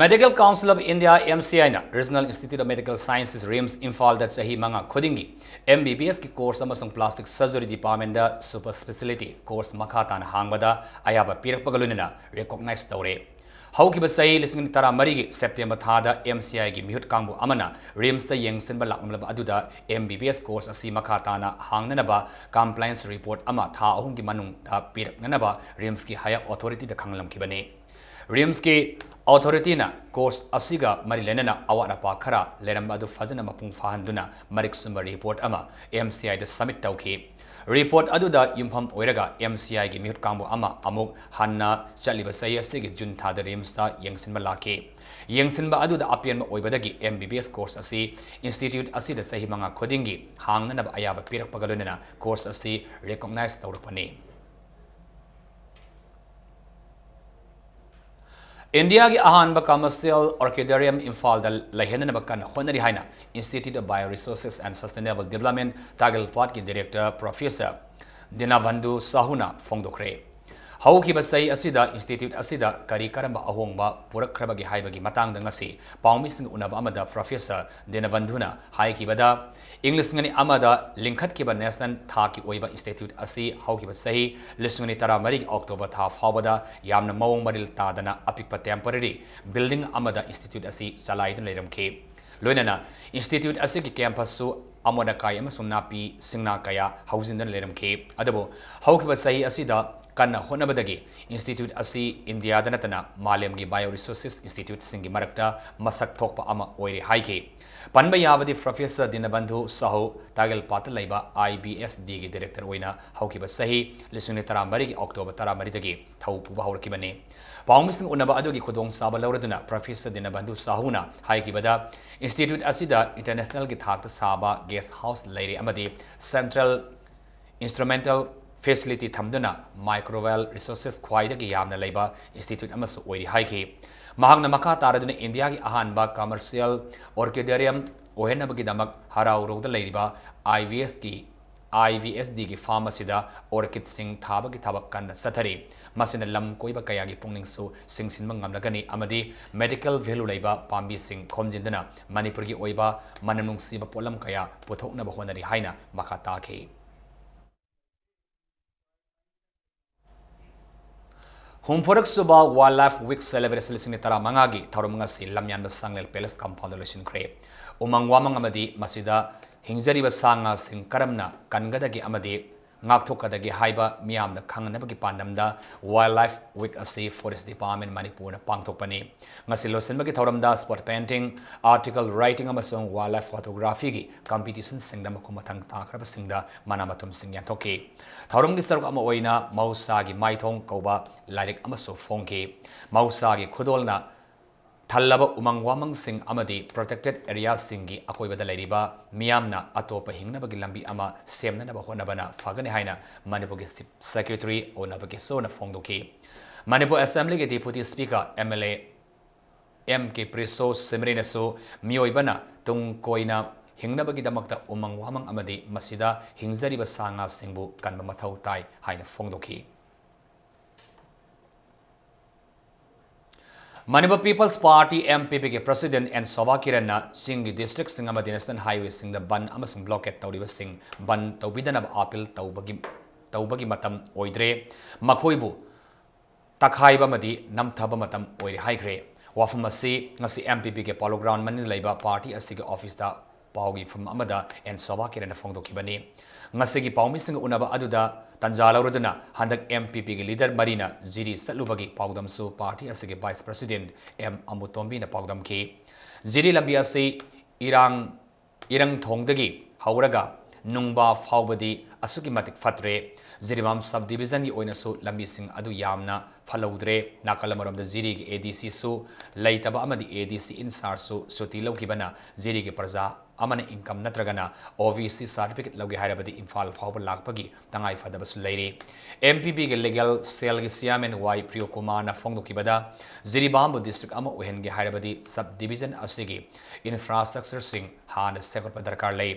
Medical Council of India, M C I ꯅ Regional Institute of Medical Sciences, RIMS, ꯏꯝꯐꯥꯜꯗ ꯆꯍꯤ ꯃꯉꯥ ꯈꯨꯗꯤꯡꯒꯤ M B B S ꯀꯤ course ꯑꯃꯁꯨꯡ Plastic Surgery Department ꯇ super speciality course ꯃꯈꯥ ꯇꯥꯅ ꯍꯥꯡꯕꯗ ꯑꯌꯥꯕ ꯄꯤꯔꯛꯄꯒ ꯂꯣꯏꯅꯅ recognize ꯇꯧꯔꯦ꯫ ꯍꯧꯈꯤꯕ ꯆꯍꯤ ꯂꯤꯁꯤꯡ ꯑꯅꯤ ꯇꯔꯥꯃꯔꯤꯒꯤ September ꯊꯥꯗ M C I ꯒꯤ ꯃꯤꯍꯨꯠ ꯀꯥꯡꯕꯨ ꯑꯃꯅ RIMS ꯇ ꯌꯦꯡꯁꯤꯟꯕ ꯂꯥꯛꯂꯝꯂꯕ ꯑꯗꯨꯗ M B B S course ꯑꯁꯤ ꯃꯈꯥ ꯇꯥꯅ ꯍꯥꯡꯅꯅꯕ compliance report ꯑꯃ ꯊꯥ ꯑꯍꯨꯝꯒꯤ ꯃꯅꯨꯡꯗ ꯄꯤꯔꯛꯅꯅꯕ RIMS ꯀꯤ higher authority ꯗ ꯈꯪꯍꯜꯂꯝꯈꯤꯕꯅꯤ꯫ RIMS ꯀꯤ authority ꯅ course ꯑꯁꯤꯒ ꯃꯔꯤ ꯂꯩꯅꯅ ꯑꯋꯥꯠ ꯑꯄꯥ ꯈꯔ ꯂꯩꯔꯝꯕ ꯑꯗꯨ ꯐꯖꯅ ꯃꯄꯨꯡ ꯐꯥꯍꯟꯗꯨꯅ ꯃꯔꯤꯛ ꯆꯨꯝꯕ report ꯑꯃ M C I the submit ꯇꯧꯈꯤ꯫ Report ꯑꯗꯨꯗ ꯌꯨꯝꯐꯝ ꯑꯣꯏꯔꯒ M C I ꯒꯤ ꯃꯤꯍꯨꯠ ꯀꯥꯡꯕꯨ ꯑꯃ ꯑꯃꯨꯛ ꯍꯟꯅ ꯆꯠꯂꯤꯕ ꯆꯍꯤ ꯑꯁꯤꯒꯤ June ꯊꯥꯗ RIMS ꯇ ꯌꯦꯡꯁꯤꯟꯕ ꯂꯥꯛꯈꯤ꯫ ꯌꯦꯡꯁꯤꯟꯕ ꯑꯗꯨꯗ ꯑꯄꯦꯟꯕ ꯑꯣꯏꯕꯗꯒꯤ M B B S course ꯑꯁꯤ institute ꯑꯁꯤꯗ ꯆꯍꯤ ꯃꯉꯥ ꯈꯨꯗꯤꯡꯒꯤ ꯍꯥꯡꯅꯅꯕ ꯑꯌꯥꯕ ꯄꯤꯔꯛꯄꯒ ꯂꯣꯏꯅꯅ course ꯑꯁꯤ recognize ꯇꯧꯔꯛꯄꯅꯤ꯫ ꯏꯟꯗꯤꯌꯥꯒꯤ ꯑꯍꯥꯟꯕ commercial orchidarium ꯏꯝꯐꯥꯜꯗ ꯂꯩꯍꯟꯅꯅꯕ ꯀꯟꯅ ꯍꯣꯠꯅꯔꯤ ꯍꯥꯏꯅ Institute of Bioresources and Sustainable Development, ꯇꯥꯒꯜꯄꯥꯠꯀꯤ director Professor ꯗꯤꯅꯕꯟꯙꯨ ꯁꯥꯍꯨꯅ ꯐꯣꯡꯗꯣꯛꯈ꯭ꯔꯦ꯫ ꯍꯧꯈꯤꯕ ꯆꯍꯤ ꯑꯁꯤꯗ institute ꯑꯁꯤꯗ ꯀꯔꯤ ꯀꯔꯝꯕ ꯑꯍꯣꯡꯕ ꯄꯨꯔꯛꯈ꯭ꯔꯕꯒꯦ ꯍꯥꯏꯕꯒꯤ ꯃꯇꯥꯡꯗ ꯉꯁꯤ ꯄꯥꯎꯃꯤꯁꯤꯡꯒ ꯎꯅꯕ ꯑꯃꯗ Professor ꯗꯤꯅꯕꯟꯙꯨꯅ ꯍꯥꯏꯈꯤꯕꯗ, ꯏꯪ ꯂꯤꯁꯤꯡ ꯑꯅꯤ ꯑꯃꯗ ꯂꯤꯡꯈꯠꯈꯤꯕ national ꯊꯥꯛꯀꯤ ꯑꯣꯏꯕ institute ꯑꯁꯤ ꯍꯧꯈꯤꯕ ꯆꯍꯤ ꯂꯤꯁꯤꯡ ꯑꯅꯤ ꯇꯔꯥꯃꯔꯤꯒꯤ October ꯊꯥ ꯐꯥꯎꯕꯗ ꯌꯥꯝꯅ ꯃꯑꯣꯡ ꯃꯔꯤꯜ ꯇꯥꯗꯅ ꯑꯄꯤꯛꯄ temporary building ꯑꯃꯗ institute ꯑꯁꯤ ꯆꯂꯥꯏꯗꯨꯅ ꯂꯩꯔꯝꯈꯤ꯫ ꯂꯣꯏꯅꯅ institute ꯑꯁꯤꯒꯤ campus ꯁꯨ ꯑꯃꯣꯠ ꯑꯀꯥꯏ ꯑꯃꯁꯨꯡ ꯅꯥꯄꯤ ꯁꯤꯡꯅꯥ ꯀꯌꯥ ꯍꯧꯖꯤꯟꯗꯨꯅ ꯂꯩꯔꯝꯈꯤ꯫ ꯑꯗꯨꯕꯨ ꯍꯧꯈꯤꯕ ꯆꯍꯤ ꯑꯁꯤꯗ ꯀꯟꯅ ꯍꯣꯠꯅꯕꯗꯒꯤ institute ꯑꯁꯤ ꯏꯟꯗꯤꯌꯥꯗ ꯅꯠꯇꯅ ꯃꯥꯂꯦꯝꯒꯤ bioresources instituteꯁꯤꯡꯒꯤ ꯃꯔꯛꯇ ꯃꯁꯛ ꯊꯣꯛꯄ ꯑꯃ ꯑꯣꯏꯔꯦ ꯍꯥꯏꯈꯤ꯫ ꯄꯟꯕ ꯌꯥꯕꯗꯤ Professor ꯗꯤꯅꯕꯟꯙꯨ ꯁꯥꯍꯨ ꯇꯥꯒꯦꯜꯄꯥꯠꯇ ꯂꯩꯕ IBSDꯒꯤ director ꯑꯣꯏꯅ ꯍꯧꯈꯤꯕ ꯆꯍꯤ ꯂꯤꯁꯤꯡ ꯑꯅꯤ ꯇꯔꯥꯃꯔꯤꯒꯤ October ꯇꯔꯥꯃꯔꯤꯗꯒꯤ ꯊꯧ ꯄꯨꯕ ꯍꯧꯔꯛꯈꯤꯕꯅꯤ꯫ ꯄꯥꯎꯃꯤꯁꯤꯡ ꯎꯅꯕ ꯑꯗꯨꯒꯤ ꯈꯨꯗꯣꯡꯆꯥꯕ ꯂꯧꯔꯗꯨꯅ Professor ꯗꯤꯅꯕꯟꯙꯨ ꯁꯥꯍꯨꯅ ꯍꯥꯏꯈꯤꯕꯗ, institute ꯑꯁꯤꯗ internationalꯒꯤ ꯊꯥꯛꯇ ꯁꯥꯕ guest house ꯂꯩꯔꯦ ꯑꯃꯗꯤ central instrumental facility ꯊꯝꯗꯨꯅ microbial resources ꯈ꯭ꯋꯥꯏꯗꯒꯤ ꯌꯥꯝꯅ ꯂꯩꯕ institute ꯑꯃꯁꯨ ꯑꯣꯏꯔꯤ ꯍꯥꯏꯈꯤ꯫ ꯃꯍꯥꯛꯅ ꯃꯈꯥ ꯇꯥꯔꯗꯨꯅ ꯏꯟꯗꯤꯌꯥꯒꯤ ꯑꯍꯥꯟꯕ commercial orchidarium ꯑꯣꯏꯍꯟꯅꯕꯒꯤꯗꯃꯛ ꯍꯔꯥꯎꯔꯧꯗ ꯂꯩꯔꯤꯕ IVSꯒꯤ IVSDꯒꯤ farm ꯑꯁꯤꯗ orchidꯁꯤꯡ ꯊꯥꯕꯒꯤ ꯊꯕꯛ ꯀꯟꯅ ꯆꯠꯊꯔꯤ꯫ ꯃꯁꯤꯅ ꯂꯝ ꯀꯣꯏꯕ ꯀꯌꯥꯒꯤ ꯄꯨꯛꯅꯤꯡꯁꯨ ꯆꯤꯡꯁꯤꯟꯕ ꯉꯝꯂꯒꯅꯤ ꯑꯃꯗꯤ medical value ꯂꯩꯕ ꯄꯥꯝꯕꯤꯁꯤꯡ ꯈꯣꯝꯖꯤꯟꯗꯨꯅ ꯃꯅꯤꯄꯨꯔꯒꯤ ꯑꯣꯏꯕ ꯃꯅꯝ ꯅꯨꯡꯁꯤꯕ ꯄꯣꯠꯂꯝ ꯀꯌꯥ ꯄꯨꯊꯣꯛꯅꯕ ꯍꯣꯠꯅꯔꯤ ꯍꯥꯏꯅ ꯃꯈꯥ ꯇꯥꯈꯤ꯫ ꯍꯨꯝꯐꯨꯔꯛ ꯁꯨꯕ Wildlife Week celebration ꯂꯤꯁꯤꯡ ꯑꯅꯤ ꯇꯔꯥꯃꯉꯥꯒꯤ ꯊꯧꯔꯝ ꯉꯁꯤ ꯂꯝꯌꯥꯟꯕ ꯁꯉꯥꯏ Palace compoundꯗ ꯂꯣꯏꯁꯤꯟꯈ꯭ꯔꯦ꯫ ꯎꯃꯪ ꯋꯥꯃꯪ ꯑꯃꯗꯤ ꯃꯁꯤꯗ ꯍꯤꯡꯖꯔꯤꯕ ꯁꯥ ꯉꯥꯁꯤꯡ ꯀꯔꯝꯅ ꯀꯟꯒꯗꯒꯦ ꯑꯃꯗꯤ ꯉꯥꯛꯊꯣꯛꯀꯗꯒꯦ ꯍꯥꯏꯕ ꯃꯤꯌꯥꯝꯗ ꯈꯪꯍꯟꯅꯕꯒꯤ ꯄꯥꯟꯗꯝꯗ Wildlife Week ꯑꯁꯤ Forest Department ꯃꯅꯤꯄꯨꯔꯅ ꯄꯥꯡꯊꯣꯛꯄꯅꯤ꯫ ꯉꯁꯤ ꯂꯣꯏꯁꯤꯟꯕꯒꯤ ꯊꯧꯔꯝꯗ spot painting, article writing ꯑꯃꯁꯨꯡ wildlife photographyꯒꯤ competitionꯁꯤꯡꯗ ꯃꯈꯨꯝ ꯃꯊꯪ ꯇꯥꯈ꯭ꯔꯕꯁꯤꯡꯗ ꯃꯅꯥ ꯃꯊꯨꯝꯁꯤꯡ ꯌꯦꯟꯊꯣꯛꯈꯤ꯫ ꯊꯧꯔꯝꯒꯤ ꯁꯔꯨꯛ ꯑꯃ ꯑꯣꯏꯅ ꯃꯍꯧꯁꯥꯒꯤ ꯃꯥꯏꯊꯣꯡ ꯀꯧꯕ ꯂꯥꯏꯔꯤꯛ ꯑꯃꯁꯨ ꯐꯣꯡꯈꯤ꯫ ꯃꯍꯧꯁꯥꯒꯤ ꯈꯨꯗꯣꯜꯅ ꯊꯜꯂꯕ ꯎꯃꯪ ꯋꯥꯃꯪꯁꯤꯡ ꯑꯃꯗꯤ protected areaꯁꯤꯡꯒꯤ ꯑꯀꯣꯏꯕꯗ ꯂꯩꯔꯤꯕ ꯃꯤꯌꯥꯝꯅ ꯑꯇꯣꯞꯄ ꯍꯤꯡꯅꯕꯒꯤ ꯂꯝꯕꯤ ꯑꯃ ꯁꯦꯝꯅꯅꯕ ꯍꯣꯠꯅꯕꯅ ꯐꯒꯅꯤ ꯍꯥꯏꯅ ꯃꯅꯤꯄꯨꯔꯒꯤ Chief Secretary ꯑꯣꯅꯕ ꯀꯦꯁꯣꯅ ꯐꯣꯡꯗꯣꯛꯈꯤ꯫ Manipur Assemblyꯒꯤ Deputy Speaker MLA M K ꯄ꯭ꯔꯤꯁꯣ ꯁꯤꯃꯔꯤꯅꯁꯨ ꯃꯤꯑꯣꯏꯕꯅ ꯇꯨꯡ ꯀꯣꯏꯅ ꯍꯤꯡꯅꯕꯒꯤꯗꯃꯛꯇ ꯎꯃꯪ ꯋꯥꯃꯪ ꯑꯃꯗꯤ ꯃꯁꯤꯗ ꯍꯤꯡꯖꯔꯤꯕ ꯁꯥ ꯉꯥꯁꯤꯡꯕꯨ ꯀꯟꯕ ꯃꯊꯧ ꯇꯥꯏ ꯍꯥꯏꯅ ꯐꯣꯡꯗꯣꯛꯈꯤ꯫ Manipur People's Party MPPꯒꯤ President N Sobha ꯀꯤꯔꯟꯅ ꯆꯤꯡꯒꯤ districtꯁꯤꯡ ꯑꯃꯗꯤ National Highwayꯁꯤꯡꯗ ꯕꯟ ꯑꯃꯁꯨꯡ blockade ꯇꯧꯔꯤꯕꯁꯤꯡ ꯕꯟ ꯇꯧꯕꯤꯗꯅꯕ appeal ꯇꯧꯕꯒꯤ, ꯇꯧꯕꯒꯤ ꯃꯇꯝ ꯑꯣꯏꯗ꯭ꯔꯦ꯫ ꯃꯈꯣꯏꯕꯨ ꯇꯛꯈꯥꯏꯕ ꯑꯃꯗꯤ ꯅꯝꯊꯕ ꯃꯇꯝ ꯑꯣꯏꯔꯦ ꯍꯥꯏꯈ꯭ꯔꯦ꯫ ꯋꯥꯐꯝ ꯑꯁꯤ ꯉꯁꯤ MPPꯒꯤ Polo Ground ꯃꯅꯤꯡꯗ ꯂꯩꯕ party ꯑꯁꯤꯒꯤ officeꯇ ꯄꯥꯎꯒꯤ ꯐꯝ ꯑꯃꯗ ꯑꯦꯟ ꯁꯣꯚꯥ ꯀꯤꯔꯟꯅ ꯐꯣꯡꯗꯣꯛꯈꯤꯕꯅꯤ꯫ ꯉꯁꯤꯒꯤ ꯄꯥꯎꯃꯤꯁꯤꯡꯒ ꯎꯅꯕ ꯑꯗꯨꯗ ꯇꯥꯟꯖꯥ ꯂꯧꯔꯗꯨꯅ ꯍꯟꯗꯛ ꯑꯦꯝ ꯄꯤ ꯄꯤꯒꯤ ꯂꯤꯗꯔ ꯃꯔꯤꯅ ꯖꯤꯔꯤ ꯆꯠꯂꯨꯕꯒꯤ ꯄꯥꯎꯗꯝꯁꯨ ꯄꯥꯔꯇꯤ ꯑꯁꯤꯒꯤ ꯚꯥꯏꯁ ꯄ꯭ꯔꯁꯤꯗꯦꯟ ꯑꯦꯝ ꯑꯃꯨꯇꯣꯝꯕꯤꯅ ꯄꯥꯎꯗꯝꯈꯤ꯫ ꯖꯤꯔꯤ ꯂꯝꯕꯤ ꯑꯁꯤ ꯏꯔꯥꯡ ꯏꯔꯪꯊꯣꯡꯗꯒꯤ ꯍꯧꯔꯒ ꯅꯨꯡꯕꯥ ꯐꯥꯎꯕꯗꯤ ꯑꯁꯨꯛꯀꯤ ꯃꯇꯤꯛ ꯐꯠꯇ꯭ꯔꯦ꯫ ꯖꯤꯔꯤꯕꯥꯝ ꯁꯕ ꯗꯤꯕꯤꯖꯟꯒꯤ ꯑꯣꯏꯅꯁꯨ ꯂꯝꯕꯤꯁꯤꯡ ꯑꯗꯨ ꯌꯥꯝꯅ ꯐꯠꯍꯧꯗ꯭ꯔꯦ꯫ ꯅꯥꯀꯜ ꯑꯃꯔꯣꯝꯗ ꯖꯤꯔꯤꯒꯤ ꯑꯦ ꯗꯤ ꯁꯤꯁꯨ ꯂꯩꯇꯕ ꯑꯃꯗꯤ ꯑꯦ ꯗꯤ ꯁꯤ ꯏꯟꯆꯥꯔꯖꯁꯨ ꯁꯨꯇꯤ ꯂꯧꯈꯤꯕꯅ ꯖꯤꯔꯤꯒꯤ ꯄ꯭ꯔꯖꯥ ꯑꯃꯅ ꯏꯟꯀꯝ ꯅꯠꯇ꯭ꯔꯒꯅ ꯑꯣ ꯕꯤ ꯁꯤ ꯁꯥꯔꯇꯤꯐꯤꯀꯦꯠ ꯂꯧꯒꯦ ꯍꯥꯏꯔꯕꯗꯤ ꯏꯝꯐꯥꯜ ꯐꯥꯎꯕ ꯂꯥꯛꯄꯒꯤ ꯇꯉꯥꯏ ꯐꯗꯕꯁꯨ ꯂꯩꯔꯤ꯫ ꯑꯦꯝ ꯄꯤ ꯄꯤꯒꯤ ꯂꯤꯒꯦꯜ ꯁꯦꯜꯒꯤ ꯆꯤꯌꯥꯔꯃꯦꯟ ꯋꯥꯏ ꯄ꯭ꯔꯤꯌꯣꯀꯨꯃꯥꯔꯅ ꯐꯣꯡꯗꯣꯛꯈꯤꯕꯗ, ꯖꯤꯔꯤꯕꯥꯝꯕꯨ ꯗꯤꯁꯇ꯭ꯔꯤꯛ ꯑꯃ ꯑꯣꯏꯍꯟꯒꯦ ꯍꯥꯏꯔꯕꯗꯤ ꯁꯕ ꯗꯤꯕꯤꯖꯟ ꯑꯁꯤꯒꯤ ꯏꯟꯐ꯭ꯔꯥꯁ꯭ꯇ꯭ꯔꯛꯆꯔꯁꯤꯡ ꯍꯥꯟꯅ ꯁꯦꯝꯒꯠꯄ ꯗꯔꯀꯥꯔ ꯂꯩ꯫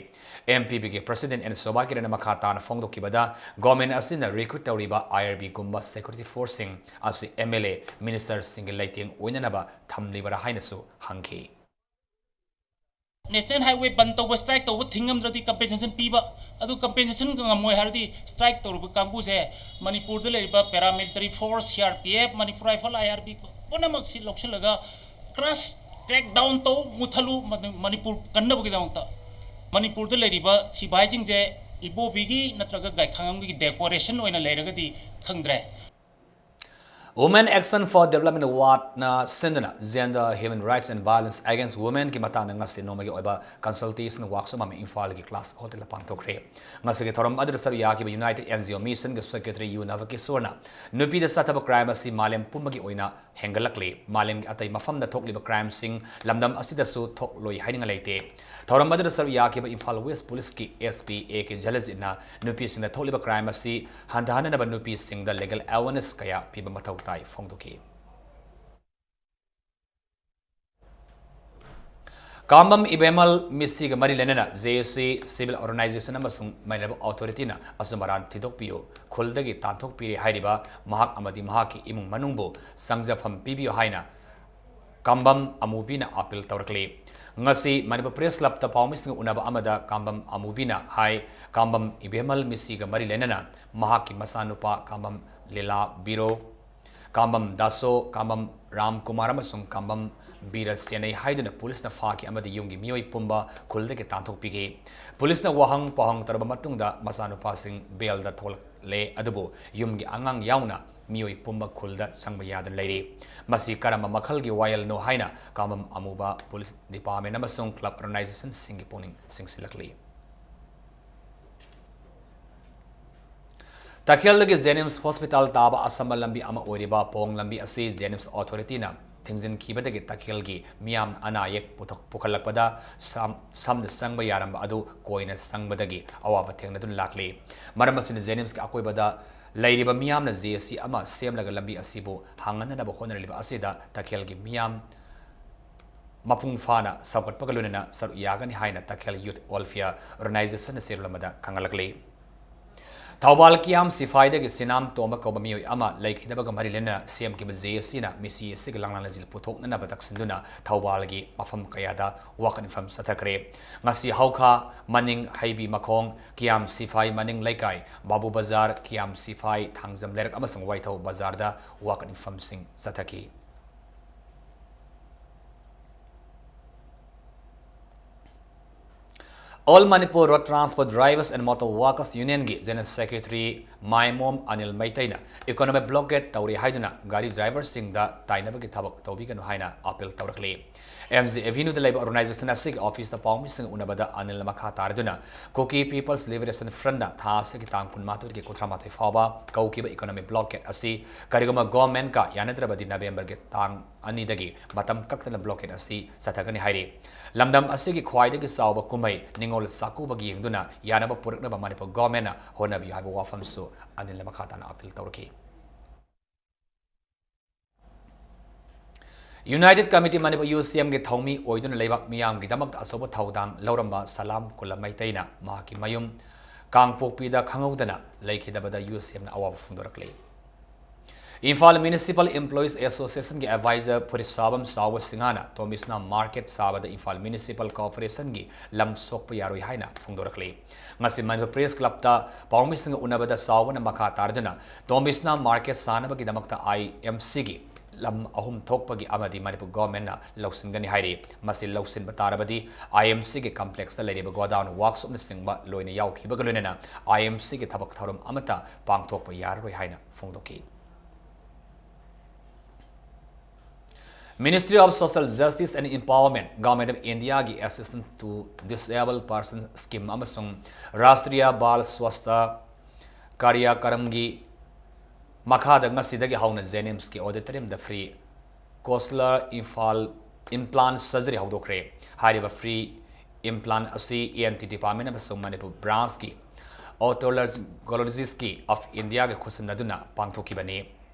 ꯑꯦꯝ ꯄꯤ ꯄꯤꯒꯤ ꯄ꯭ꯔꯁꯤꯗꯦꯟ ꯑꯦꯟ ꯁꯣꯚꯥ ꯀꯤꯔꯟꯅ ꯃꯈꯥ ꯇꯥꯅ ꯐꯣꯡꯗꯣꯛꯈꯤꯕꯗ, ꯒꯣꯔꯃꯦꯟ ꯑꯁꯤꯅ ꯔꯤꯀ꯭ꯔꯨꯠ ꯇꯧꯔꯤꯕ ꯑꯥꯏ ꯑꯥꯔ ꯕꯤꯒꯨꯝꯕ ꯁꯦꯀ꯭ꯌꯨꯔꯤꯇꯤ ꯐꯣꯔꯁꯁꯤꯡ ꯑꯁꯤ ꯑꯦꯝ ꯑꯦꯜ ꯑꯦ, ꯃꯤꯅꯤꯁꯇꯔꯁꯤꯡꯒꯤ ꯂꯩꯇꯦꯡ ꯑꯣꯏꯅꯅꯕ ꯊꯝꯂꯤꯕꯔꯥ ꯍꯥꯏꯅꯁꯨ ꯍꯪꯈꯤ꯫ ꯅꯦꯁꯅꯦꯜ ꯍꯥꯏꯋꯦ ꯕꯟ ꯇꯧꯕ, ꯁ꯭ꯇ꯭ꯔꯥꯏꯛ ꯇꯧꯕ ꯊꯤꯡꯉꯝꯗ꯭ꯔꯗꯤ ꯀꯝꯄꯦꯟꯁꯦꯁꯟ ꯄꯤꯕ, ꯑꯗꯨ ꯀꯝꯄꯦꯟꯁꯦꯁꯟ ꯉꯝꯃꯣꯏ ꯍꯥꯏꯔꯗꯤ ꯁ꯭ꯇ꯭ꯔꯥꯏꯛ ꯇꯧꯔꯤꯕ ꯀꯥꯡꯕꯨꯁꯦ ꯃꯅꯤꯄꯨꯔꯗ ꯂꯩꯔꯤꯕ paramilitary force, C R P F, Manipur rifle, I R B ꯄꯨꯝꯅꯃꯛꯁꯤ ꯂꯧꯁꯤꯜꯂꯒ ꯀ꯭ꯔꯁ, ꯀ꯭ꯔꯦꯛ ꯗꯥꯎꯟ ꯇꯧ, ꯃꯨꯊꯠꯂꯨ, ꯃꯅꯤ-, ꯃꯅꯤꯄꯨꯔ ꯀꯟꯅꯕꯒꯤꯗꯃꯛꯇ꯫ ꯃꯅꯤꯄꯨꯔꯗ ꯂꯩꯔꯤꯕ ꯁꯤꯐꯥꯏꯁꯤꯡꯁꯦ ꯏꯕꯣꯕꯤꯒꯤ ꯅꯠꯇ꯭ꯔꯒ ꯒꯥꯏꯈꯥꯉꯝꯒꯤ ꯗꯦꯀꯣꯔꯦꯁꯟ ꯑꯣꯏꯅ ꯂꯩꯔꯒꯗꯤ ꯈꯪꯗ꯭ꯔꯦ꯫ Women Action for Development Awardꯅ ꯁꯤꯟꯗꯨꯅ Gender, Human Rights and Violence Against Womenꯒꯤ ꯃꯇꯥꯡꯗ ꯉꯁꯤ ꯅꯣꯡꯃꯒꯤ ꯑꯣꯏꯕ consultation workshop ꯑꯃ ꯏꯝꯐꯥꯜꯒꯤ ꯀ꯭ꯂꯥꯁ ꯍꯣꯇꯦꯜꯗ ꯄꯥꯡꯊꯣꯛꯈ꯭ꯔꯦ꯫ ꯉꯁꯤꯒꯤ ꯊꯧꯔꯝ ꯑꯗꯨꯗ ꯁꯔꯨꯛ ꯌꯥꯈꯤꯕ United N G O Missionꯒꯤ secretary ꯌꯨ ꯅꯚꯀꯤꯁꯣꯔꯅ ꯅꯨꯄꯤꯗ ꯆꯠꯊꯕ crime ꯑꯁꯤ ꯃꯥꯂꯦꯝ ꯄꯨꯝꯕꯒꯤ ꯑꯣꯏꯅ ꯍꯦꯟꯒꯠꯂꯛꯂꯤ꯫ ꯃꯥꯂꯦꯝꯒꯤ ꯑꯇꯩ ꯃꯐꯝꯗ ꯊꯣꯛꯂꯤꯕ crimeꯁꯤꯡ ꯂꯝꯗꯝ ꯑꯁꯤꯗꯁꯨ ꯊꯣꯛꯂꯣꯏ ꯍꯥꯏꯅꯤꯡꯉꯥꯏ ꯂꯩꯇꯦ꯫ ꯊꯧꯔꯝ ꯑꯗꯨꯗ ꯁꯔꯨꯛ ꯌꯥꯈꯤꯕ ꯏꯝꯐꯥꯜ ꯋꯦꯁ ꯄꯨꯂꯤꯁꯀꯤ ꯑꯦꯁ ꯄꯤ ꯑꯦ ꯀꯦ ꯖꯂꯖꯤꯠꯅ ꯅꯨꯄꯤꯁꯤꯡꯗ ꯊꯣꯛꯂꯤꯕ crime ꯑꯁꯤ ꯍꯟꯊꯍꯟꯅꯅꯕ ꯅꯨꯄꯤꯁꯤꯡꯗ legal awareness ꯀꯌꯥ ꯄꯤꯕ ꯃꯊꯧ ꯇꯥꯏ ꯐꯣꯡꯗꯣꯛꯈꯤ꯫ ꯀꯥꯝꯕꯝ ꯏꯕꯦꯝꯍꯜ ꯃꯤꯁꯤꯒ ꯃꯔꯤ ꯂꯩꯅꯅ J A C civil organization ꯑꯃꯁꯨꯡ ꯃꯩꯅꯕ authorityꯅ ꯑꯆꯨꯝ ꯑꯔꯥꯟ ꯊꯤꯗꯣꯛꯄꯤꯌꯨ, ꯈꯨꯜꯗꯒꯤ ꯇꯥꯟꯊꯣꯛꯄꯤꯔꯦ ꯍꯥꯏꯔꯤꯕ ꯃꯍꯥꯛ ꯑꯃꯗꯤ ꯃꯍꯥꯛꯀꯤ ꯏꯃꯨꯡ ꯃꯅꯨꯡꯕꯨ ꯆꯪꯖꯐꯝ ꯄꯤꯕꯤꯌꯨ ꯍꯥꯏꯅ ꯀꯥꯝꯕꯝ ꯑꯃꯨꯕꯤꯅ appeal ꯇꯧꯔꯛꯂꯤ꯫ ꯉꯁꯤ ꯃꯅꯤꯄꯨꯔ Press Clubꯇ ꯄꯥꯎꯃꯤꯁꯤꯡꯒ ꯎꯅꯕ ꯑꯃꯗ ꯀꯥꯝꯕꯝ ꯑꯃꯨꯕꯤꯅ ꯍꯥꯏ, ꯀꯥꯝꯕꯝ ꯏꯕꯦꯝꯍꯜ ꯃꯤꯁꯤꯒ ꯃꯔꯤ ꯂꯩꯅꯅ ꯃꯍꯥꯛꯀꯤ ꯃꯆꯥꯅꯨꯄꯥ ꯀꯥꯝꯕꯝ ꯂꯤꯂꯥ ꯕꯤꯔꯣ, ꯀꯥꯝꯕꯝ ꯗꯥꯁꯣ, ꯀꯥꯝꯕꯝ ꯔꯥꯝ ꯀꯨꯃꯥꯔ ꯑꯃꯁꯨꯡ ꯀꯥꯝꯕꯝ ꯕꯤꯔ ꯁꯦꯟꯅꯩ ꯍꯥꯏꯗꯨꯅ ꯄꯨꯂꯤꯁꯅ ꯐꯥꯈꯤ ꯑꯃꯗꯤ ꯌꯨꯝꯒꯤ ꯃꯤꯑꯣꯏ ꯄꯨꯝꯕ ꯈꯨꯜꯗꯒꯤ ꯇꯥꯟꯊꯣꯛꯄꯤꯈꯤ꯫ ꯄꯨꯂꯤꯁꯅ ꯋꯥꯍꯪ ꯄꯥꯎꯍꯪ ꯇꯧꯔꯕ ꯃꯇꯨꯡꯗ ꯃꯆꯥꯅꯨꯄꯥꯁꯤꯡ ꯕꯦꯜꯗ ꯊꯣꯛꯂꯛꯂꯦ, ꯑꯗꯨꯕꯨ ꯌꯨꯝꯒꯤ ꯑꯉꯥꯡ ꯌꯥꯎꯅ ꯃꯤꯑꯣꯏ ꯄꯨꯝꯕ ꯈꯨꯜꯗ ꯆꯪꯕ ꯌꯥꯗꯅ ꯂꯩꯔꯤ꯫ ꯃꯁꯤ ꯀꯔꯝꯕ ꯃꯈꯜꯒꯤ ꯋꯥꯌꯦꯜꯅꯣ ꯍꯥꯏꯅ ꯀꯥꯝꯕꯝ ꯑꯃꯨꯕ ꯄꯨꯂꯤꯁ ꯗꯤꯄꯥꯔꯠꯃꯦꯟ ꯑꯃꯁꯨꯡ ꯀ꯭ꯂꯕ ꯑꯣꯔꯒꯅꯥꯏꯖꯦꯁꯟꯁꯤꯡꯒꯤ ꯄꯨꯛꯅꯤꯡ ꯆꯤꯡꯁꯤꯜꯂꯛꯂꯤ꯫ ꯇꯈꯦꯜꯗꯒꯤ ꯖꯦꯅꯤꯝꯁ ꯍꯣꯁꯄꯤꯇꯥꯜ ꯇꯥꯕ ꯑꯁꯝꯕ ꯂꯝꯕꯤ ꯑꯃ ꯑꯣꯏꯔꯤꯕ ꯄꯣꯡ ꯂꯝꯕꯤ ꯑꯁꯤ ꯖꯦꯅꯤꯝꯁ ꯑꯣꯊꯣꯔꯤꯇꯤꯅ ꯊꯤꯡꯖꯤꯟꯈꯤꯕꯗꯒꯤ ꯇꯈꯦꯜꯒꯤ ꯃꯤꯌꯥꯝꯅ ꯑꯅꯥ ꯑꯌꯦꯛ ꯄꯨꯊꯣꯛ-, ꯄꯨꯈꯠꯂꯛꯄꯗ ꯁꯝ-, ꯁꯝꯅ ꯆꯪꯕ ꯌꯥꯔꯝꯕ ꯑꯗꯨ ꯀꯣꯏꯅ ꯆꯪꯕꯗꯒꯤ ꯑꯋꯥꯕ ꯊꯦꯡꯅꯗꯨꯅ ꯂꯥꯛꯂꯤ꯫ ꯃꯔꯝ ꯑꯁꯤꯅ ꯖꯦꯅꯤꯝꯁꯀꯤ ꯑꯀꯣꯏꯕꯗ ꯂꯩꯔꯤꯕ ꯃꯤꯌꯥꯝꯅ ꯖꯦ ꯁꯤ ꯑꯃ ꯁꯦꯝꯂꯒ ꯂꯝꯕꯤ ꯑꯁꯤꯕꯨ ꯍꯥꯡꯍꯟꯅꯅꯕ ꯍꯣꯠꯅꯔꯤꯕ ꯑꯁꯤꯗ ꯇꯈꯦꯜꯒꯤ ꯃꯤꯌꯥꯝ ꯃꯄꯨꯡ ꯐꯥꯅ ꯆꯥꯎꯈꯠꯄꯒ ꯂꯣꯏꯅꯅ ꯁꯔꯨꯛ ꯌꯥꯒꯅꯤ ꯍꯥꯏꯅ ꯇꯈꯦꯜ ꯌꯨꯊ ꯋꯦꯜꯐꯤꯌꯔ ꯑꯣꯔꯒꯅꯥꯏꯖꯦꯁꯟꯅ ꯆꯦꯔꯣꯜ ꯑꯃꯗ ꯈꯪꯍꯜꯂꯛꯂꯤ꯫ ꯊꯧꯕꯥꯜ ꯀꯤꯌꯥꯝ ꯁꯤꯐꯥꯏꯗꯒꯤ ꯁꯤꯅꯥꯝ ꯇꯣꯝꯕ ꯀꯧꯕ ꯃꯤꯑꯣꯏ ꯑꯃ ꯂꯩꯈꯤꯗꯕꯒ ꯃꯔꯤ ꯂꯩꯅꯅ ꯁꯦꯝꯈꯤꯕ ꯖꯦ ꯑꯦꯁ ꯁꯤꯅ ꯃꯤꯁꯤ ꯑꯁꯤꯒꯤ ꯂꯥꯡꯂꯥꯡ ꯂꯩꯖꯤꯜ ꯄꯨꯊꯣꯛꯅꯅꯕ ꯇꯛꯁꯤꯟꯗꯨꯅ ꯊꯧꯕꯥꯜꯒꯤ ꯃꯐꯝ ꯀꯌꯥꯗ ꯋꯥꯀꯠ ꯃꯤꯐꯝ ꯆꯠꯊꯈ꯭ꯔꯦ꯫ ꯉꯁꯤ ꯍꯧꯈꯥ ꯃꯅꯤꯡ ꯍꯩꯕꯤ ꯃꯈꯣꯡ, ꯀꯤꯌꯥꯝ ꯁꯤꯐꯥꯏ ꯃꯅꯤꯡ ꯂꯩꯀꯥꯏ, ꯕꯥꯕꯨ ꯕꯖꯥꯔ, ꯀꯤꯌꯥꯝ ꯁꯤꯐꯥꯏ, ꯊꯥꯡꯖꯝ ꯂꯩꯔꯛ ꯑꯃꯁꯨꯡ ꯋꯥꯏꯊꯧ ꯕꯖꯥꯔꯗ ꯋꯥꯀꯠ ꯃꯤꯐꯝꯁꯤꯡ ꯆꯠꯊꯈꯤ꯫ All Manipur Road Transport Drivers and Motor Workers Union ꯒꯤ General Secretary ꯃꯥꯏꯃꯣꯝ Anil ꯃꯩꯇꯩꯅ economic blockade ꯇꯧꯔꯤ ꯍꯥꯏꯗꯨꯅ ꯒꯥꯔꯤ ꯗ꯭ꯔꯥꯏꯚꯔꯁꯤꯡꯗ ꯇꯥꯏꯅꯕꯒꯤ ꯊꯕꯛ ꯇꯧꯕꯤꯒꯅꯨ ꯍꯥꯏꯅ ꯑꯥꯄꯤꯜ ꯇꯧꯔꯛꯂꯤ꯫ ꯑꯦꯝ ꯖꯤ ꯑꯦꯚꯦꯅ꯭ꯌꯨꯗ ꯂꯩꯕ ꯑꯣꯔꯒꯅꯥꯏꯖꯦꯁꯟ ꯑꯁꯤꯒꯤ ꯑꯣꯐꯤꯁꯇ ꯄꯥꯎꯃꯤꯁꯤꯡ ꯎꯅꯕꯗ ꯑꯅꯤꯜ ꯃꯈꯥ ꯇꯥꯔꯗꯨꯅ Kuki People's Liberation Front ꯅ ꯊꯥ ꯑꯁꯤꯒꯤ ꯇꯥꯡ ꯀꯨꯟꯃꯥꯊꯣꯏꯗꯒꯤ ꯀꯨꯟꯊ꯭ꯔꯥ ꯃꯥꯊꯣꯏ ꯐꯥꯎꯕ ꯀꯧꯈꯤꯕ economic blockade ꯑꯁꯤ ꯀꯔꯤꯒꯨꯝꯕ ꯒꯣꯚꯔꯟꯃꯦꯟꯠꯀ ꯌꯥꯅꯗ꯭ꯔꯕꯗꯤ ꯅꯕꯦꯝꯕꯔꯒꯤ ꯇꯥꯡ ꯑꯅꯤꯗꯒꯤ ꯃꯇꯝ ꯀꯛꯇꯅ blockade ꯑꯁꯤ ꯆꯠꯊꯒꯅꯤ ꯍꯥꯏꯔꯤ꯫ ꯂꯝꯗꯝ ꯑꯁꯤꯒꯤ ꯈ꯭ꯋꯥꯏꯗꯒꯤ ꯆꯥꯎꯕ ꯀꯨꯝꯍꯩ ꯅꯤꯉꯣꯜ ꯆꯥꯛꯀꯧꯕꯒꯤ ꯌꯦꯡꯗꯨꯅ ꯌꯥꯅꯕ ꯄꯨꯔꯛꯅꯕ ꯃꯅꯤꯄꯨꯔ ꯒꯣꯚꯔꯟꯃꯦꯟꯠꯅ ꯍꯣꯠꯅꯕꯤꯌꯨ ꯍꯥꯏꯕ ꯋꯥꯐꯝꯁꯨ ꯑꯅꯤꯜꯅ ꯃꯈꯥ ꯇꯥꯅ ꯑꯥꯄꯤꯜ ꯇꯧꯔꯛꯈꯤ꯫ United Committee Manipur, ꯌꯨ ꯁꯤ ꯑꯦꯝꯒꯤ ꯊꯧꯃꯤ ꯑꯣꯏꯗꯨꯅ ꯂꯩꯕꯥꯛ ꯃꯤꯌꯥꯝꯒꯤꯗꯃꯛꯇ ꯑꯆꯧꯕ ꯊꯧꯗꯥꯡ ꯂꯧꯔꯝꯕ ꯁꯂꯥꯝ ꯀꯨꯂꯝ ꯃꯩꯇꯩꯅ ꯃꯍꯥꯛꯀꯤ ꯃꯌꯨꯝ ꯀꯥꯡꯄꯣꯛꯄꯤꯗ ꯈꯪꯍꯧꯗꯅ ꯂꯩꯈꯤꯗꯕꯗ ꯌꯨ ꯁꯤ ꯑꯦꯝꯅ ꯑꯋꯥꯕ ꯐꯣꯡꯗꯣꯔꯛꯂꯤ꯫ ꯏꯝꯐꯥꯜ Municipal Employees Association ꯒꯤ advisor ꯐꯨꯔꯤꯠꯁꯥꯕꯝ ꯆꯥꯎꯕ ꯁꯤꯡꯍꯅ ꯇꯣꯝꯕꯤꯁꯅꯥ ꯃꯥꯔꯀꯦꯠ ꯆꯥꯕꯗ ꯏꯝꯐꯥꯜ Municipal Corporation ꯒꯤ ꯂꯝ ꯁꯣꯛꯄ ꯌꯥꯔꯣꯏ ꯍꯥꯏꯅ ꯐꯣꯡꯗꯣꯔꯛꯂꯤ꯫ ꯉꯁꯤ ꯃꯅꯤꯄꯨꯔ ꯄ꯭ꯔꯦꯁ ꯀ꯭ꯂꯕꯇ ꯄꯥꯎꯃꯤꯁꯤꯡꯒ ꯎꯅꯕꯗ ꯆꯥꯎꯕꯅ ꯃꯈꯥ ꯇꯥꯔꯗꯨꯅ ꯇꯣꯝꯕꯤꯁꯅꯥ ꯃꯥꯔꯀꯦꯠ ꯁꯥꯅꯕꯒꯤꯗꯃꯛꯇ ꯑꯥꯏ ꯑꯦꯝ ꯁꯤꯒꯤ ꯂꯝ ꯑꯍꯨꯝ ꯊꯣꯛꯄꯒꯤ ꯑꯃꯗꯤ ꯃꯅꯤꯄꯨꯔ ꯒꯣꯔꯃꯦꯟꯅ ꯂꯧꯁꯤꯟꯒꯅꯤ ꯍꯥꯏꯔꯤ꯫ ꯃꯁꯤ ꯂꯧꯁꯤꯟꯕ ꯇꯥꯔꯕꯗꯤ ꯑꯥꯏ ꯑꯦꯝ ꯁꯤꯒꯤ ꯀꯝꯄ꯭ꯂꯦꯛꯁꯇ ꯂꯩꯔꯤꯕ ꯒꯣꯗꯥꯎꯟ, ꯋꯥꯔꯛꯁꯣꯞꯅꯆꯤꯡꯕ ꯂꯣꯏꯅ ꯌꯥꯎꯈꯤꯕꯒ ꯂꯣꯏꯅꯅ ꯑꯥꯏ ꯑꯦꯝ ꯁꯤꯒꯤ ꯊꯕꯛ ꯊꯧꯔꯝ ꯑꯃꯠꯇ ꯄꯥꯡꯊꯣꯛꯄ ꯌꯥꯔꯔꯣꯏ ꯍꯥꯏꯅ ꯐꯣꯡꯗꯣꯛꯈꯤ꯫ Ministry of Social Justice and Empowerment, Government of Indiaꯒꯤ Assistance to Disabled Persons Scheme ꯑꯃꯁꯨꯡ ꯔꯥꯁꯇ꯭ꯔꯤꯌꯥ ꯕꯥꯜ ꯁ꯭ꯋꯥꯁꯊ ꯀꯥꯔꯤꯌꯥꯀꯔꯝꯒꯤ ꯃꯈꯥꯗ ꯉꯁꯤꯗꯒꯤ ꯍꯧꯅ ꯖꯦꯅꯤꯝꯁꯀꯤ ꯑꯣꯗꯤꯇꯣꯔꯤꯌꯝꯗ free cochlear implant surgery ꯍꯧꯗꯣꯛꯈ꯭ꯔꯦ꯫ ꯍꯥꯏꯔꯤꯕ free implant ꯑꯁꯤ E N T department ꯑꯃꯁꯨꯡ ꯃꯅꯤꯄꯨꯔ branchꯀꯤ Otolaryngologistꯀꯤ of Indiaꯒ ꯈꯨꯠꯁꯝꯅꯗꯨꯅ ꯄꯥꯡꯊꯣꯛꯈꯤꯕꯅꯤ꯫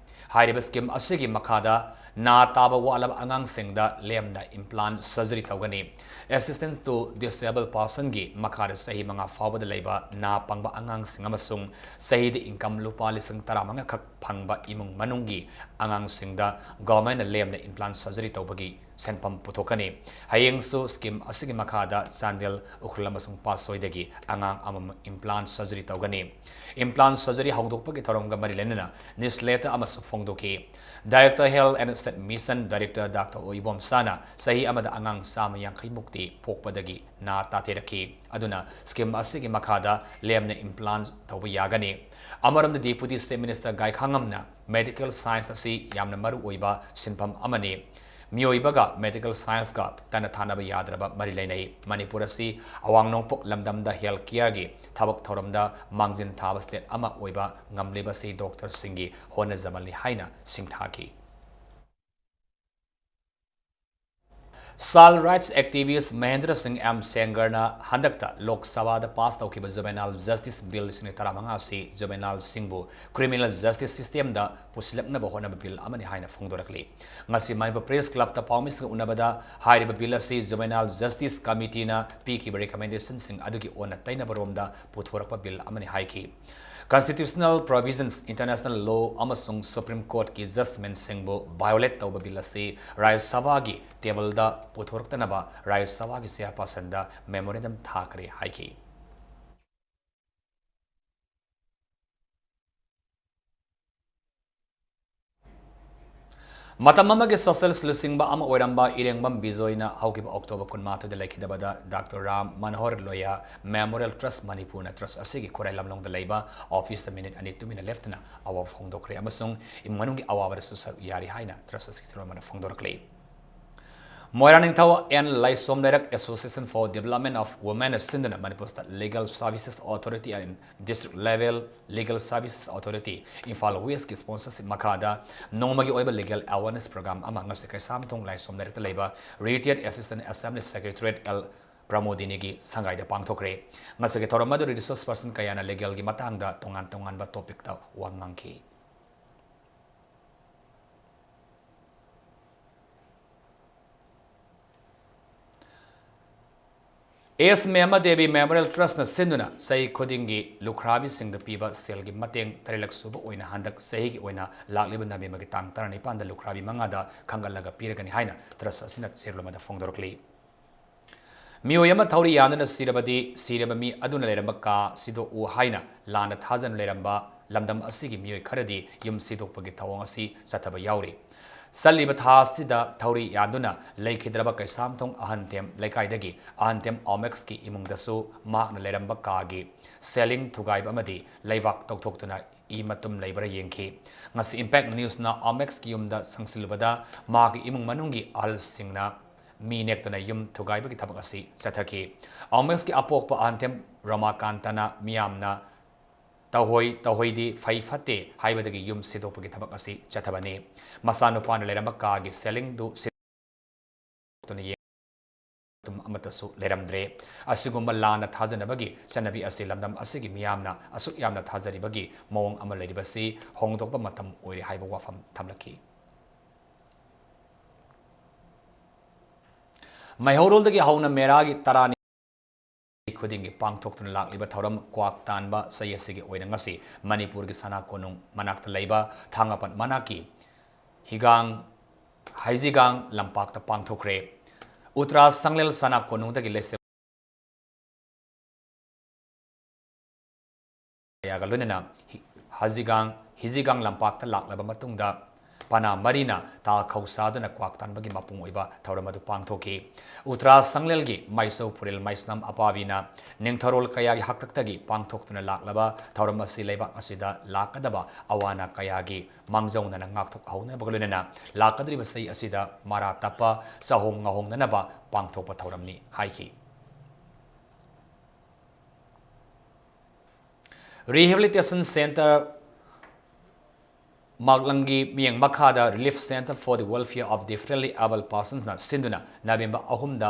ꯍꯥꯏꯔꯤꯕ scheme ꯑꯁꯤꯒꯤ ꯃꯈꯥꯗ ꯅꯥ ꯇꯥꯕ ꯋꯥꯠꯂꯕ ꯑꯉꯥꯡꯁꯤꯡꯗ ꯂꯦꯝꯅ implant surgery ꯇꯧꯒꯅꯤ꯫ Assistance to Disabled Personꯒꯤ ꯃꯈꯥꯗ ꯆꯍꯤ ꯃꯉꯥ ꯐꯥꯎꯕꯗ ꯂꯩꯕ ꯅꯥ ꯄꯪꯕ ꯑꯉꯥꯡꯁꯤꯡ ꯑꯃꯁꯨꯡ ꯆꯍꯤꯗ income ꯂꯨꯄꯥ ꯂꯤꯁꯤꯡ ꯇꯔꯥꯃꯉꯥ ꯈꯛ ꯐꯪꯕ ꯏꯃꯨꯡ ꯃꯅꯨꯡꯒꯤ ꯑꯉꯥꯡꯁꯤꯡꯗ ꯒꯣꯔꯃꯦꯟꯅ ꯂꯦꯝꯅ implant surgery ꯇꯧꯕꯒꯤ ꯁꯦꯟꯐꯝ ꯄꯨꯊꯣꯛꯀꯅꯤ꯫ ꯍꯌꯦꯡꯁꯨ scheme ꯑꯁꯤꯒꯤ ꯃꯈꯥꯗ ꯆꯥꯟꯗꯦꯜ, ꯎꯈ꯭ꯔꯨꯜ ꯑꯃꯁꯨꯡ ꯄꯥꯠꯁꯣꯏꯗꯒꯤ ꯑꯉꯥꯡ ꯑꯃꯃꯝ implant surgery ꯇꯧꯒꯅꯤ꯫ Implant surgery ꯍꯧꯗꯣꯛꯄꯒꯤ ꯊꯧꯔꯝꯒ ꯃꯔꯤ ꯂꯩꯅꯅ news letter ꯑꯃꯁꯨ ꯐꯣꯡꯗꯣꯛꯈꯤ꯫ Director Health and State Mission Director Doctor ꯑꯣ ꯏꯕꯣꯝꯆꯥꯅ ꯆꯍꯤ ꯑꯃꯗ ꯑꯉꯥꯡ ꯆꯥꯝꯃ ꯌꯥꯡꯈꯩ ꯃꯨꯛꯇꯤ ꯄꯣꯛꯄꯗꯒꯤ ꯅꯥ ꯇꯥꯊꯦꯔꯛꯈꯤ꯫ ꯑꯗꯨꯅ scheme ꯑꯁꯤꯒꯤ ꯃꯈꯥꯗ ꯂꯦꯝꯅ implant ꯇꯧꯕ ꯌꯥꯒꯅꯤ꯫ ꯑꯃꯔꯣꯝꯗ Deputy Chief Minister ꯒꯥꯏꯈꯥꯉꯝꯅ medical science ꯑꯁꯤ ꯌꯥꯝꯅ ꯃꯔꯨ ꯑꯣꯏꯕ ꯁꯤꯟꯐꯝ ꯑꯃꯅꯤ꯫ ꯃꯤꯑꯣꯏꯕꯒ medical scienceꯀ ꯇꯠꯅ ꯊꯥꯅꯕ ꯌꯥꯗ꯭ꯔꯕ ꯃꯔꯤ ꯂꯩꯅꯩ꯫ ꯃꯅꯤꯄꯨꯔ ꯑꯁꯤ ꯑꯋꯥꯡ ꯅꯣꯡꯄꯣꯛ ꯂꯝꯗꯝꯗ health careꯒꯤ ꯊꯕꯛ ꯊꯧꯔꯝꯗ ꯃꯥꯡꯖꯤꯟ ꯊꯥꯕ state ꯑꯃ ꯑꯣꯏꯕ ꯉꯝꯂꯤꯕꯁꯤ doctorꯁꯤꯡꯒꯤ ꯍꯣꯠꯅꯖꯃꯜꯅꯤ ꯍꯥꯏꯅ ꯁꯤꯡꯊꯥꯈꯤ꯫ Child rights activist ꯃꯍꯦꯟꯗ꯭ꯔ ꯁꯤꯡ ꯑꯦꯝ ꯁꯦꯡꯒꯔꯅ ꯍꯟꯗꯛꯇ ꯂꯣꯛ ꯁꯚꯥꯗ pass ꯇꯧꯈꯤꯕ Juvenile Justice Bill ꯂꯤꯁꯤꯡ ꯑꯅꯤ ꯇꯔꯥꯃꯉꯥ ꯑꯁꯤ juvenile ꯁꯤꯡꯕꯨ criminal justice systemꯗ ꯄꯨꯁꯤꯜꯂꯛꯅꯕ ꯍꯣꯠꯅꯕ bill ꯑꯃꯅꯤ ꯍꯥꯏꯅ ꯐꯣꯡꯗꯣꯔꯛꯂꯤ꯫ ꯉꯁꯤ ꯃꯅꯤꯄꯨꯔ Press Clubꯇ ꯄꯥꯎꯃꯤꯁꯤꯡꯒ ꯎꯅꯕꯗ ꯍꯥꯏꯔꯤꯕ bill ꯑꯁꯤ Juvenile Justice Committeeꯅ ꯄꯤꯈꯤꯕ recommendationꯁꯤꯡ ꯑꯗꯨꯒꯤ ꯑꯣꯟꯅ ꯇꯩꯅꯕꯔꯣꯝꯗ ꯄꯨꯊꯣꯔꯛꯄ bill ꯑꯃꯅꯤ ꯍꯥꯏꯈꯤ꯫ Constitutional provisions, international law ꯑꯃꯁꯨꯡ Supreme Courtꯀꯤ judgmentꯁꯤꯡꯕꯨ violate ꯇꯧꯕ bill ꯑꯁꯤ ꯔꯥꯖ꯭ꯌ ꯁꯚꯥꯒꯤ tableꯗ ꯄꯨꯊꯣꯔꯛꯇꯅꯕ ꯔꯥꯖ꯭ꯌ ꯁꯚꯥꯒꯤ chairpersonꯗ memorandum ꯊꯥꯈ꯭ꯔꯦ ꯍꯥꯏꯈꯤ꯫ ꯃꯇꯝ ꯑꯃꯒꯤ ꯁꯣꯁꯤꯌꯦꯂꯤꯁ꯭ꯠ ꯂꯨꯆꯤꯡꯕ ꯑꯃ ꯑꯣꯏꯔꯝꯕ ꯏꯔꯦꯡꯕꯝ ꯕꯤꯖꯣꯏꯅ ꯍꯧꯈꯤꯕ ꯑꯣꯛꯇꯣꯕꯔ ꯀꯨꯟꯃꯥꯊꯣꯏꯗ ꯂꯩꯈꯤꯗꯕꯗ ꯗꯥꯛꯇꯔ ꯔꯥꯝ ꯃꯅꯣꯍꯔ ꯂꯣꯍꯤꯌꯥ ꯃꯦꯃꯣꯔꯤꯌꯦꯜ ꯇ꯭ꯔꯁ꯭ꯠ ꯃꯅꯤꯄꯨꯔꯅ ꯇ꯭ꯔꯁ꯭ꯠ ꯑꯁꯤꯒꯤ ꯈꯨꯔꯥꯏ ꯂꯝꯂꯣꯡꯗ ꯂꯩꯕ ꯑꯣꯐꯤꯁꯇ ꯃꯤꯅꯤꯠ ꯑꯅꯤ ꯇꯨꯃꯤꯟꯅ ꯂꯦꯞꯇꯨꯅ ꯑꯋꯥꯕ ꯐꯣꯡꯗꯣꯛꯈ꯭ꯔꯦ ꯑꯃꯁꯨꯡ ꯏꯃꯨꯡ ꯃꯅꯨꯡꯒꯤ ꯑꯋꯥꯕꯗꯁꯨ ꯁꯔꯨꯛ ꯌꯥꯔꯤ ꯍꯥꯏꯅ ꯇ꯭ꯔꯁ꯭ꯠ ꯑꯁꯤꯒꯤ ꯆꯦꯌꯔꯃꯦꯟꯅ ꯐꯣꯡꯗꯣꯔꯛꯂꯤ꯫ ꯃꯣꯏꯔꯥꯡ ꯅꯤꯡꯊꯧ ꯑꯦꯟ ꯂꯥꯏꯁꯣꯝ ꯂꯩꯔꯛ Association for Development of Women ꯁꯤꯟꯗꯨꯅ ꯃꯅꯤꯄꯨꯔꯗ Legal Services Authority and District Level Legal Services Authority Imphal ꯋꯦꯁ꯭ꯠꯀꯤ ꯁ꯭ꯄꯣꯟꯁꯔꯁꯤꯞ ꯃꯈꯥꯗ ꯅꯣꯡꯃꯒꯤ ꯑꯣꯏꯕ ꯂꯤꯒꯦꯜ ꯑꯦꯋꯥꯔꯅꯦꯁ ꯄ꯭ꯔꯣꯒ꯭ꯔꯥꯝ ꯑꯃ ꯉꯁꯤ ꯀꯩꯁꯥꯝꯊꯣꯡ ꯂꯥꯏꯁꯣꯝ ꯂꯩꯔꯛꯇ ꯂꯩꯕ ꯔꯤꯇꯥꯌꯔꯗ ꯑꯦꯁꯤꯁ꯭ꯇꯦꯟꯠ ꯑꯦꯁꯦꯝꯕ꯭ꯂꯤ ꯁꯦꯀ꯭ꯔꯦꯇꯔꯤ ꯑꯦꯜ ꯄ꯭ꯔꯃꯣꯗꯤꯅꯤꯒꯤ ꯁꯪꯒꯥꯏꯗ ꯄꯥꯡꯊꯣꯛꯈ꯭ꯔꯦ꯫ ꯉꯁꯤꯒꯤ ꯊꯧꯔꯝ ꯑꯗꯨ ꯔꯤꯁꯣꯔꯁ ꯄꯔꯁꯟ ꯀꯌꯥꯅ ꯂꯤꯒꯦꯜꯒꯤ ꯃꯇꯥꯡꯗ ꯇꯣꯉꯥꯟ ꯇꯣꯉꯥꯟꯕ ꯇꯣꯄꯤꯛꯇ ꯋꯥ ꯉꯥꯡꯈꯤ꯫ ꯑꯦꯁ ꯃꯦꯃ ꯗꯦꯕꯤ ꯃꯦꯃꯣꯔꯤꯌꯦꯜ ꯇ꯭ꯔꯁ꯭ꯠꯅ ꯁꯤꯟꯗꯨꯅ ꯆꯍꯤ ꯈꯨꯗꯤꯡꯒꯤ ꯂꯨꯈ꯭ꯔꯥꯕꯤꯁꯤꯡꯗ ꯄꯤꯕ ꯁꯦꯜꯒꯤ ꯃꯇꯦꯡ ꯇꯔꯦꯠꯂꯛ ꯁꯨꯕ ꯑꯣꯏꯅ ꯍꯟꯗꯛ ꯆꯍꯤꯒꯤ ꯑꯣꯏꯅ ꯂꯥꯛꯂꯤꯕ ꯅꯕꯦꯝꯕꯔꯒꯤ ꯇꯥꯡ ꯇꯔꯥꯅꯤꯄꯥꯟꯗ ꯂꯨꯈ꯭ꯔꯥꯕꯤ ꯃꯉꯥꯗ ꯈꯟꯒꯠꯂꯒ ꯄꯤꯔꯒꯅꯤ ꯍꯥꯏꯅ ꯇ꯭ꯔꯁ꯭ꯠ ꯑꯁꯤꯅ ꯆꯦꯌꯔꯃꯦꯟꯗ ꯐꯣꯡꯗꯣꯔꯛꯂꯤ꯫ ꯃꯤꯑꯣꯏ ꯑꯃ ꯊꯧꯔꯤ ꯌꯥꯟꯗꯨꯅ ꯁꯤꯔꯕꯗꯤ ꯁꯤꯔꯕ ꯃꯤ ꯑꯗꯨꯅ ꯂꯩꯔꯝꯕ ꯀꯥ ꯁꯤꯗꯣꯛꯎ ꯍꯥꯏꯅ ꯂꯥꯟꯅ ꯊꯥꯖꯅ ꯂꯩꯔꯝꯕ ꯂꯝꯗꯝ ꯑꯁꯤꯒꯤ ꯃꯤꯑꯣꯏ ꯈꯔꯗꯤ ꯌꯨꯝ ꯁꯤꯗꯣꯛꯄꯒꯤ ꯊꯧꯑꯣꯡ ꯑꯁꯤ ꯆꯠꯊꯕ ꯌꯥꯎꯔꯤ꯫ ꯆꯠꯂꯤꯕ ꯊꯥ ꯑꯁꯤꯗ ꯊꯧꯔꯤ ꯌꯥꯟꯗꯨꯅ ꯂꯩꯈꯤꯗ꯭ꯔꯕ ꯀꯩꯁꯥꯝꯊꯣꯡ ꯑꯍꯟꯊꯦꯝ ꯂꯩꯀꯥꯏꯗꯒꯤ ꯑꯍꯟꯊꯦꯝ ꯑꯣꯃꯦꯛꯁꯀꯤ ꯏꯃꯨꯡꯗꯁꯨ ꯃꯍꯥꯛꯅ ꯂꯩꯔꯝꯕ ꯀꯥꯒꯤ ꯁꯦꯂꯤꯡ ꯊꯨꯒꯥꯏꯕ ꯑꯃꯗꯤ ꯂꯩꯕꯥꯛ ꯇꯧꯊꯣꯛꯇꯨꯅ ꯏ ꯃꯇꯨꯝ ꯂꯩꯕ꯭ꯔꯥ ꯌꯦꯡꯈꯤ꯫ ꯉꯁꯤ ꯏꯝꯄꯦꯛ ꯅ꯭ꯌꯨꯁꯅ ꯑꯣꯃꯦꯛꯁꯀꯤ ꯌꯨꯝꯗ ꯆꯪꯁꯤꯜꯂꯨꯕꯗ ꯃꯍꯥꯛꯀꯤ ꯏꯃꯨꯡ ꯃꯅꯨꯡꯒꯤ ꯑꯍꯜꯁꯤꯡꯅ ꯃꯤ ꯅꯦꯛꯇꯨꯅ ꯌꯨꯝ ꯊꯨꯒꯥꯏꯕꯒꯤ ꯊꯕꯛ ꯑꯁꯤ ꯆꯠꯊꯈꯤ꯫ ꯑꯣꯃꯦꯛꯁꯀꯤ ꯑꯄꯣꯛꯄ ꯑꯍꯟꯊꯦꯝ ꯔꯃꯥꯀꯥꯟꯇꯅ ꯃꯤꯌꯥꯝꯅ ꯇꯧꯍꯣꯏ ꯇꯧꯍꯣꯏꯗꯤ ꯐꯩ ꯐꯠꯇꯦ ꯍꯥꯏꯕꯗꯒꯤ ꯌꯨꯝ ꯁꯤꯗꯣꯛꯄꯒꯤ ꯊꯕꯛ ꯑꯁꯤ ꯆꯠꯊꯕꯅꯤ꯫ ꯃꯆꯥꯅꯨꯄꯥꯅ ꯂꯩꯔꯝꯕ ꯀꯥꯒꯤ ꯁꯦꯂꯤꯡꯗꯨ ꯁꯤꯗꯣꯛꯇꯨꯅ ꯌꯦꯡ-, ꯑꯗꯨꯝ ꯑꯃꯠꯇꯁꯨ ꯂꯩꯔꯝꯗ꯭ꯔꯦ꯫ ꯑꯁꯤꯒꯨꯝꯕ ꯂꯥꯟꯅ ꯊꯥꯖꯅꯕꯒꯤ ꯆꯠꯅꯕꯤ ꯑꯁꯤ ꯂꯝꯗꯝ ꯑꯁꯤꯒꯤ ꯃꯤꯌꯥꯝꯅ ꯑꯁꯨꯛ ꯌꯥꯝꯅ ꯊꯥꯖꯔꯤꯕꯒꯤ ꯃꯑꯣꯡ ꯑꯃ ꯂꯩꯔꯤꯕꯁꯤ ꯍꯣꯡꯗꯣꯛꯄ ꯃꯇꯝ ꯑꯣꯏꯔꯦ ꯍꯥꯏꯕ ꯋꯥꯐꯝ ꯊꯝꯂꯛꯈꯤ꯫ ꯃꯩꯍꯧꯔꯣꯜꯗꯒꯤ ꯍꯧꯅ ꯃꯦꯔꯥꯒꯤ ꯇꯔꯥꯅꯤ ꯈꯨꯗꯤꯡꯒꯤ ꯄꯥꯡꯊꯣꯛꯇꯨꯅ ꯂꯥꯛꯂꯤꯕ ꯊꯧꯔꯝ ꯀ꯭ꯋꯥꯛ ꯇꯥꯟꯕ ꯆꯍꯤ ꯑꯁꯤꯒꯤ ꯑꯣꯏꯅ ꯉꯁꯤ ꯃꯅꯤꯄꯨꯔꯒꯤ ꯁꯅꯥ ꯀꯣꯅꯨꯡ ꯃꯅꯥꯛꯇ ꯂꯩꯕ ꯊꯥꯡꯒꯄꯥꯠ ꯃꯅꯥꯛꯀꯤ ꯍꯤꯒꯥꯡ, ꯍꯩꯖꯤꯒꯥꯡ ꯂꯝꯄꯥꯛꯇ ꯄꯥꯡꯊꯣꯛꯈ꯭ꯔꯦ꯫ ꯎꯇ꯭ꯔꯥ ꯁꯪꯂꯦꯜ ꯁꯅꯥ ꯀꯣꯅꯨꯡꯗꯒꯤ ꯂꯩꯁꯦ ꯀꯌꯥꯒ ꯂꯣꯏꯅꯅ ꯍꯤ-, ꯍꯖꯤꯒꯥꯡ, ꯍꯤꯖꯤꯒꯥꯡ ꯂꯝꯄꯥꯛꯇ ꯂꯥꯛꯂꯕ ꯃꯇꯨꯡꯗ ꯄꯅꯥ ꯃꯔꯤꯅ ꯇꯥꯈꯧ ꯁꯥꯗꯨꯅ ꯀ꯭ꯋꯥꯛ ꯇꯥꯟꯕꯒꯤ ꯃꯄꯨꯡ ꯑꯣꯏꯕ ꯊꯧꯔꯝ ꯑꯗꯨ ꯄꯥꯡꯊꯣꯛꯈꯤ꯫ ꯎꯇ꯭ꯔꯥ ꯁꯪꯂꯦꯜꯒꯤ ꯃꯥꯏꯁꯧ ꯐꯨꯔꯦꯜ ꯃꯥꯏꯁꯅꯥꯝ ꯑꯄꯥꯕꯤꯅ ꯅꯤꯡꯊꯧꯔꯣꯜ ꯀꯌꯥꯒꯤ ꯍꯥꯛꯇꯛꯇꯒꯤ ꯄꯥꯡꯊꯣꯛꯇꯨꯅ ꯂꯥꯛꯂꯕ ꯊꯧꯔꯝ ꯑꯁꯤ ꯂꯩꯕꯥꯛ ꯑꯁꯤꯗ ꯂꯥꯛꯀꯗꯕ ꯑꯋꯥ ꯑꯅꯥ ꯀꯌꯥꯒꯤ ꯃꯥꯡꯖꯧꯅꯅ ꯉꯥꯛꯊꯣꯛꯍꯧꯅꯕꯒ ꯂꯣꯏꯅꯅ ꯂꯥꯛꯀꯗꯧꯔꯤꯕ ꯆꯍꯤ ꯑꯁꯤꯗ ꯃꯔꯥ ꯇꯞꯄ ꯆꯥꯍꯣꯡ ꯉꯥꯍꯣꯡꯅꯅꯕ ꯄꯥꯡꯊꯣꯛꯄ ꯊꯧꯔꯝꯅꯤ ꯍꯥꯏꯈꯤ꯫ Rehabilitation Center ꯃꯥꯛꯂꯪꯒꯤ ꯃꯤꯠꯌꯦꯡ ꯃꯈꯥꯗ Relief Center for the Welfare of Differently Abled Personsꯅ ꯁꯤꯟꯗꯨꯅ ꯅꯕꯦꯝꯕꯔ ꯑꯍꯨꯝꯗ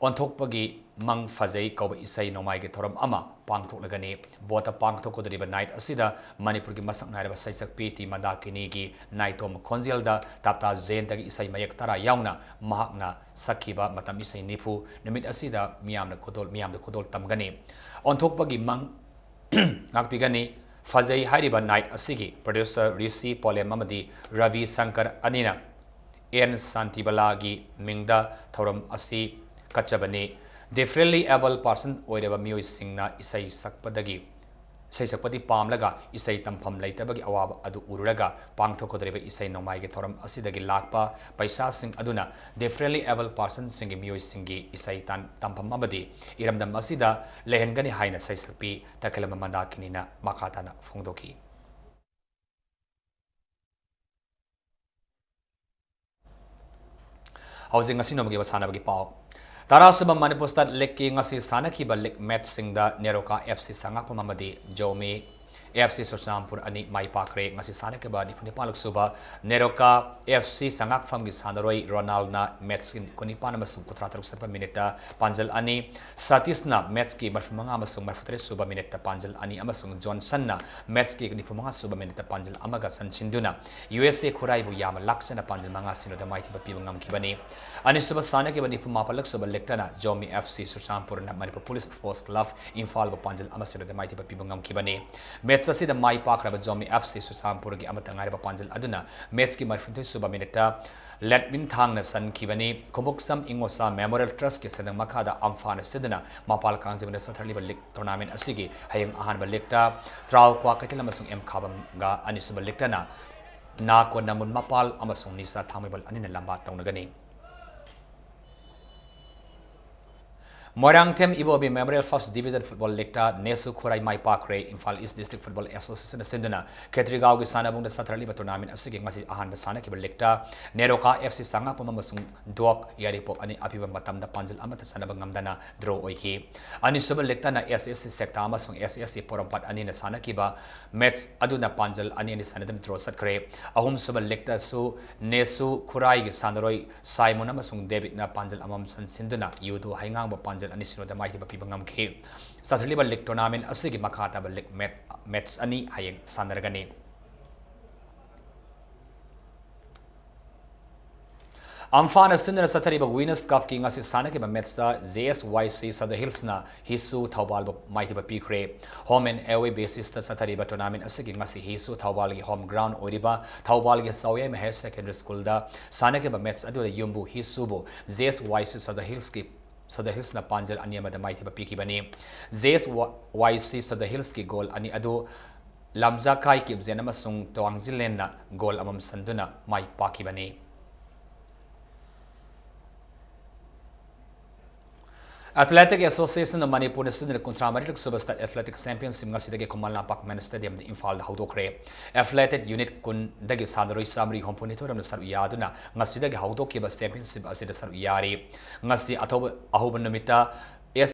ꯑꯣꯟꯊꯣꯛꯄꯒꯤ ꯃꯪ ꯐꯖꯩ ꯀꯧꯕ ꯏꯁꯩ ꯅꯣꯡꯃꯥꯏꯒꯤ ꯊꯧꯔꯝ ꯑꯃ ꯄꯥꯡꯊꯣꯛꯂꯒꯅꯤ꯫ ꯕꯣꯠꯇ ꯄꯥꯡꯊꯣꯛꯀꯗꯧꯔꯤꯕ night ꯑꯁꯤꯗ ꯃꯅꯤꯄꯨꯔꯒꯤ ꯃꯁꯛ ꯅꯥꯏꯔꯕ ꯁꯩꯁꯛꯄꯤ ꯇꯤ ꯃꯟꯗꯥꯀꯤꯅꯤꯒꯤ ꯅꯥꯏꯇꯣꯝ ꯈꯣꯟꯖꯦꯜꯗ ꯇꯥꯞꯇꯥ ꯖꯌꯟꯇꯒꯤ ꯏꯁꯩ ꯃꯌꯦꯛ ꯇꯔꯥ ꯌꯥꯎꯅ ꯃꯍꯥꯛꯅ ꯁꯛꯈꯤꯕ ꯃꯇꯝ ꯏꯁꯩ ꯅꯤꯐꯨ ꯅꯨꯃꯤꯠ ꯑꯁꯤꯗ ꯃꯤꯌꯥꯝꯅ ꯈꯨꯗꯣꯜ, ꯃꯤꯌꯥꯝꯗ ꯈꯨꯗꯣꯜ ꯇꯝꯒꯅꯤ꯫ ꯑꯣꯟꯊꯣꯛꯄꯒꯤ ꯃꯪ ꯉꯥꯛꯄꯤꯒꯅꯤ꯫ ꯐꯖꯩ ꯍꯥꯏꯔꯤꯕ night ꯑꯁꯤꯒꯤ producer ꯔꯤꯁꯤ ꯄꯣꯂꯦꯝ ꯑꯃꯗꯤ ꯔꯕꯤ ꯁꯪꯀꯔ ꯑꯅꯤꯅ ꯑꯦꯟ ꯁꯥꯟꯇꯤꯕꯂꯥꯒꯤ ꯃꯤꯡꯗ ꯊꯧꯔꯝ ꯑꯁꯤ ꯀꯠꯆꯕꯅꯤ꯫ Differently abled person ꯑꯣꯏꯔꯕ ꯃꯤꯑꯣꯏꯁꯤꯡꯅ ꯏꯁꯩ ꯁꯛꯄꯗꯒꯤ, ꯏꯁꯩ ꯁꯛꯄꯗꯤ ꯄꯥꯝꯂꯒ ꯏꯁꯩ ꯇꯝꯐꯝ ꯂꯩꯇꯕꯒꯤ ꯑꯋꯥꯕ ꯑꯗꯨ ꯎꯔꯨꯔꯒ ꯄꯥꯡꯊꯣꯛꯀꯗꯧꯔꯤꯕ ꯏꯁꯩ ꯅꯣꯡꯃꯥꯏꯒꯤ ꯊꯧꯔꯝ ꯑꯁꯤꯗꯒꯤ ꯂꯥꯛꯄ ꯄꯩꯁꯥꯁꯤꯡ ꯑꯗꯨꯅ Differently Abled Personꯁꯤꯡꯒꯤ ꯃꯤꯑꯣꯏꯁꯤꯡꯒꯤ ꯏꯁꯩ ꯇꯥꯟ-, ꯇꯝꯐꯝ ꯑꯃꯗꯤ ꯏꯔꯝꯗꯝ ꯑꯁꯤꯗ ꯂꯩꯍꯟꯒꯅꯤ ꯍꯥꯏꯅ ꯁꯩꯁꯛꯄꯤ ꯇꯈꯦꯂꯝꯕ ꯃꯟꯗꯥꯀꯤꯅꯤꯅ ꯃꯈꯥ ꯇꯥꯅ ꯐꯣꯡꯗꯣꯛꯈꯤ꯫ ꯍꯧꯖꯤꯛ ꯉꯁꯤ ꯅꯣꯡꯃꯒꯤ ꯑꯣꯏꯕ ꯁꯥꯟꯅꯕꯒꯤ ꯄꯥꯎ꯫ ꯇꯔꯥꯁꯨꯕ ꯃꯅꯤꯄꯨꯔ ꯁ꯭ꯇꯦꯠ ꯂꯤꯒꯀꯤ ꯉꯁꯤ ꯁꯥꯟꯅꯈꯤꯕ ꯂꯤꯒ ꯃꯦꯠꯆꯁꯤꯡꯗ ꯅꯦꯔꯣꯀꯥ ꯑꯦꯐ ꯁꯤ ꯁꯉꯥꯛꯄꯝ ꯑꯃꯗꯤ ꯖꯣꯃꯤ ꯑꯦꯐ ꯁꯤ ꯆꯨꯔꯆꯥꯟꯄꯨꯔ ꯑꯅꯤ ꯃꯥꯏ ꯄꯥꯛꯈ꯭ꯔꯦ꯫ ꯉꯁꯤ ꯁꯥꯟꯅꯈꯤꯕ ꯅꯤꯐꯨ ꯅꯤꯄꯥꯟꯂꯛ ꯁꯨꯕ ꯅꯦꯔꯣꯀꯥ ꯑꯦꯐ ꯁꯤ ꯁꯉꯥꯛꯐꯝꯒꯤ ꯁꯥꯟꯅꯔꯣꯏ ꯔꯣꯅꯥꯜꯅ ꯃꯦꯠꯆ ꯀꯨꯟꯅꯤꯄꯥꯟ ꯑꯃꯁꯨꯡ ꯀꯨꯟꯊ꯭ꯔꯥ ꯇꯔꯨꯛ ꯆꯠꯄ ꯃꯤꯅꯤꯠꯇ ꯄꯥꯟꯖꯜ ꯑꯅꯤ, ꯁꯇꯤꯁꯅ ꯃꯦꯠꯆꯀꯤ ꯃꯔꯤꯐꯨ ꯃꯉꯥ ꯑꯃꯁꯨꯡ ꯃꯔꯤꯐꯨ ꯇꯔꯦꯠ ꯁꯨꯕ ꯃꯤꯅꯤꯠꯇ ꯄꯥꯟꯖꯜ ꯑꯅꯤ ꯑꯃꯁꯨꯡ ꯖꯣꯟꯁꯟꯅ ꯃꯦꯠꯆꯀꯤ ꯅꯤꯐꯨ ꯃꯉꯥ ꯁꯨꯕ ꯃꯤꯅꯤꯠꯇ ꯄꯥꯟꯖꯜ ꯑꯃꯒ ꯆꯟꯁꯤꯟꯗꯨꯅ ꯌꯨ ꯑꯦꯁ ꯑꯦ ꯈꯨꯔꯥꯏꯕꯨ ꯌꯥꯝꯅ ꯂꯥꯛꯆꯅ ꯄꯥꯟꯖꯜ ꯃꯉꯥ ꯁꯤꯅꯣꯗ ꯃꯥꯏꯊꯤꯕ ꯄꯤꯕ ꯉꯝꯈꯤꯕꯅꯤ꯫ ꯑꯅꯤꯁꯨꯕ ꯁꯥꯟꯅꯈꯤꯕ ꯅꯤꯐꯨ ꯃꯥꯄꯜꯂꯛ ꯁꯨꯕ ꯂꯤꯒꯇꯅ ꯖꯣꯃꯤ ꯑꯦꯐ ꯁꯤ ꯆꯨꯔꯆꯥꯟꯄꯨꯔꯅ ꯃꯅꯤꯄꯨꯔ ꯄꯨꯂꯤꯁ ꯁ꯭ꯄꯣꯔꯠꯁ ꯀ꯭ꯂꯕ ꯏꯝꯐꯥꯜꯕꯨ ꯄꯥꯟꯖꯜ ꯑꯃ ꯁꯤꯅꯣꯗ ꯃꯥꯏꯊꯤꯕ ꯄꯤꯕ ꯉꯝꯈꯤꯕꯅꯤ꯫ ꯃꯦꯠꯆ ꯑꯁꯤꯗ ꯃꯥꯏ ꯄꯥꯛꯈ꯭ꯔꯕ ꯖꯣꯃꯤ ꯑꯦꯐ ꯁꯤ ꯆꯨꯔꯆꯥꯟꯄꯨꯔꯒꯤ ꯑꯃꯠꯇ ꯉꯥꯏꯔꯕ ꯄꯥꯟꯖꯜ ꯑꯗꯨꯅ ꯃꯦꯠꯆꯀꯤ ꯃꯔꯤꯐꯨꯅꯤꯊꯣꯏ ꯁꯨꯕ ꯃꯤꯅꯤꯠꯇ ꯂꯦꯠꯃꯤꯟ ꯊꯥꯡꯅ ꯆꯟꯈꯤꯕꯅꯤ꯫ ꯈꯨꯕꯨꯛꯁꯝ ꯏꯉꯣꯁꯥ ꯃꯦꯃꯣꯔꯤꯌꯦꯜ ꯇ꯭ꯔꯁꯀꯤ ꯁꯦꯟꯗꯪ ꯃꯈꯥꯗ ꯑꯝꯐꯥꯅ ꯁꯤꯟꯗꯨꯅ ꯃꯄꯥꯜ ꯀꯥꯡꯖꯩꯕꯨꯡꯗ ꯆꯠꯊꯔꯛꯂꯤꯕ ꯂꯤꯒ ꯇꯣꯔꯅꯥꯃꯦꯟ ꯑꯁꯤꯒꯤ ꯍꯌꯦꯡ ꯑꯍꯥꯟꯕ ꯂꯤꯒꯇ ꯇ꯭ꯔꯥꯎ ꯀ꯭ꯋꯥꯀꯩꯊꯦꯜ ꯑꯃꯁꯨꯡ ꯑꯦꯝ ꯈꯥꯕꯝꯒ, ꯑꯅꯤꯁꯨꯕ ꯂꯤꯒꯇꯅ ꯅꯥꯀꯣ ꯅꯃꯨꯟ ꯃꯄꯥꯜ ꯑꯃꯁꯨꯡ ꯅꯤꯁꯥ ꯊꯥꯡꯃꯩꯕꯟ ꯑꯅꯤꯅ ꯂꯝꯕꯥ ꯇꯧꯅꯒꯅꯤ꯫ ꯃꯣꯏꯔꯥꯡꯊꯦꯝ ꯏꯕꯣꯕꯤ Memorial First Division Football Leagueꯇ ꯅꯦꯁꯨ ꯈꯨꯔꯥꯏ ꯃꯥꯏ ꯄꯥꯛꯈ꯭ꯔꯦ꯫ ꯏꯝꯐꯥꯜ East District Football Associationꯅ ꯁꯤꯟꯗꯨꯅ ꯈꯦꯇ꯭ꯔꯤꯒꯥꯎꯒꯤ ꯁꯥꯟꯅꯕꯨꯡꯗ ꯆꯠꯊꯔꯛꯂꯤꯕ tournament ꯑꯁꯤꯒꯤ ꯉꯁꯤ ꯑꯍꯥꯟꯕ ꯁꯥꯟꯅꯈꯤꯕ leagueꯇ ꯅꯦꯔꯣꯀꯥ F C ꯆꯥꯉꯥꯛꯄꯝ ꯑꯃꯁꯨꯡ ꯗꯣꯛ ꯌꯥꯏꯔꯤꯄꯣꯛ ꯑꯅꯤ ꯑꯄꯤꯕ ꯃꯇꯝꯗ ꯄꯥꯟꯖꯤꯜ ꯑꯃꯠꯇ ꯆꯟꯅꯕ ꯉꯝꯗꯅ draw ꯑꯣꯏꯈꯤ꯫ ꯑꯅꯤꯁꯨꯕ leagueꯇꯅ S S C ꯁꯦꯛꯇꯥ ꯑꯃꯁꯨꯡ S S C ꯄꯣꯔꯣꯝꯄꯥꯠ ꯑꯅꯤꯅ ꯁꯥꯟꯅꯈꯤꯕ match ꯑꯗꯨꯅ ꯄꯥꯟꯖꯤꯜ ꯑꯅꯤ ꯑꯅꯤ ꯆꯟꯅꯗꯨꯅ draw ꯆꯠꯈ꯭ꯔꯦ꯫ ꯑꯍꯨꯝꯁꯨꯕ leagueꯇꯁꯨ ꯅꯦꯁꯨ ꯈꯨꯔꯥꯏꯒꯤ ꯁꯥꯟꯅꯔꯣꯏ ꯁꯥꯏꯃꯣꯟ ꯑꯃꯁꯨꯡ ꯗꯦꯕꯤꯠꯅ ꯄꯥꯟꯖꯤꯜ ꯑꯃꯃꯝ ꯆꯟꯁꯤꯟꯗꯨꯅ ꯌꯨꯗꯣ ꯍꯩꯉꯥꯡꯕ ꯄꯥꯟꯖꯤꯜ ꯑꯅꯤ ꯁꯤꯅꯣꯗ ꯃꯥꯏꯊꯤꯕ ꯄꯤꯕ ꯉꯝꯈꯤ꯫ ꯆꯠꯊꯔꯤꯕ league tournament ꯑꯁꯤꯒꯤ ꯃꯈꯥ ꯇꯥꯕ league mat-, match ꯑꯅꯤ ꯍꯌꯦꯡ ꯁꯥꯟꯅꯔꯒꯅꯤ꯫ ꯑꯝꯐꯥꯅ ꯁꯤꯟꯗꯨꯅ ꯆꯠꯊꯔꯤꯕ Winners Cupꯀꯤ ꯉꯁꯤ ꯁꯥꯟꯅꯈꯤꯕ matchꯇ J S Y C Sadar Hillsꯅ ꯍꯤꯁꯨ ꯊꯧꯕꯥꯜꯕꯨ ꯃꯥꯏꯊꯤꯕ ꯄꯤꯈ꯭ꯔꯦ꯫ Home and away basisꯇ ꯆꯠꯊꯔꯤꯕ tournament ꯑꯁꯤꯒꯤ ꯉꯁꯤ ꯍꯤꯁꯨ ꯊꯧꯕꯥꯜꯒꯤ home ground ꯑꯣꯏꯔꯤꯕ ꯊꯧꯕꯥꯜꯒꯤ ꯆꯥꯎꯌꯥꯏꯃ Higher Secondary Schoolꯗ ꯁꯥꯟꯅꯈꯤꯕ match ꯑꯗꯨꯗ ꯌꯨꯝꯕꯨ ꯍꯤꯁꯨꯕꯨ J S Y C Sadar Hillsꯀꯤ, Sadar Hillsꯅ ꯄꯥꯟꯖꯜ ꯑꯅꯤ ꯑꯃꯗ ꯃꯥꯏꯊꯤꯕ ꯄꯤꯈꯤꯕꯅꯤ꯫ J S Y C Sadar Hillsꯀꯤ goal ꯑꯅꯤ ꯑꯗꯨ ꯂꯝꯖꯥꯈꯥꯏ ꯀꯤꯞꯖꯦꯟ ꯑꯃꯁꯨꯡ ꯇ꯭ꯋꯥꯡꯖꯤꯂꯦꯟꯅ goal ꯑꯃꯃꯝ ꯆꯟꯗꯨꯅ ꯃꯥꯏ ꯄꯥꯛꯈꯤꯕꯅꯤ꯫ Athletic Association of ꯃꯅꯤꯄꯨꯔꯅ ꯁꯤꯟꯗꯨꯅ ꯀꯨꯟꯊ꯭ꯔꯥ ꯃꯔꯤꯔꯛ ꯁꯨꯕ State Athletic Championship ꯉꯁꯤꯗꯒꯤ ꯈꯨꯃꯟ ꯂꯝꯄꯥꯛ Men Stadiumꯗ ꯏꯝꯐꯥꯜꯗ ꯍꯧꯗꯣꯛꯈ꯭ꯔꯦ꯫ Athletic unit ꯀꯨꯟꯗꯒꯤ ꯁꯥꯟꯅꯔꯣꯏ ꯆꯥꯃꯔꯤ ꯍꯨꯝꯐꯨ ꯅꯤꯊꯣꯏ ꯔꯣꯝꯅ ꯁꯔꯨꯛ ꯌꯥꯗꯨꯅ ꯉꯁꯤꯗꯒꯤ ꯍꯧꯗꯣꯛꯈꯤꯕ championship ꯑꯁꯤꯗ ꯁꯔꯨꯛ ꯌꯥꯔꯤ꯫ ꯉꯁꯤ ꯑꯊꯧꯕ-, ꯑꯍꯧꯕ ꯅꯨꯃꯤꯠꯇ S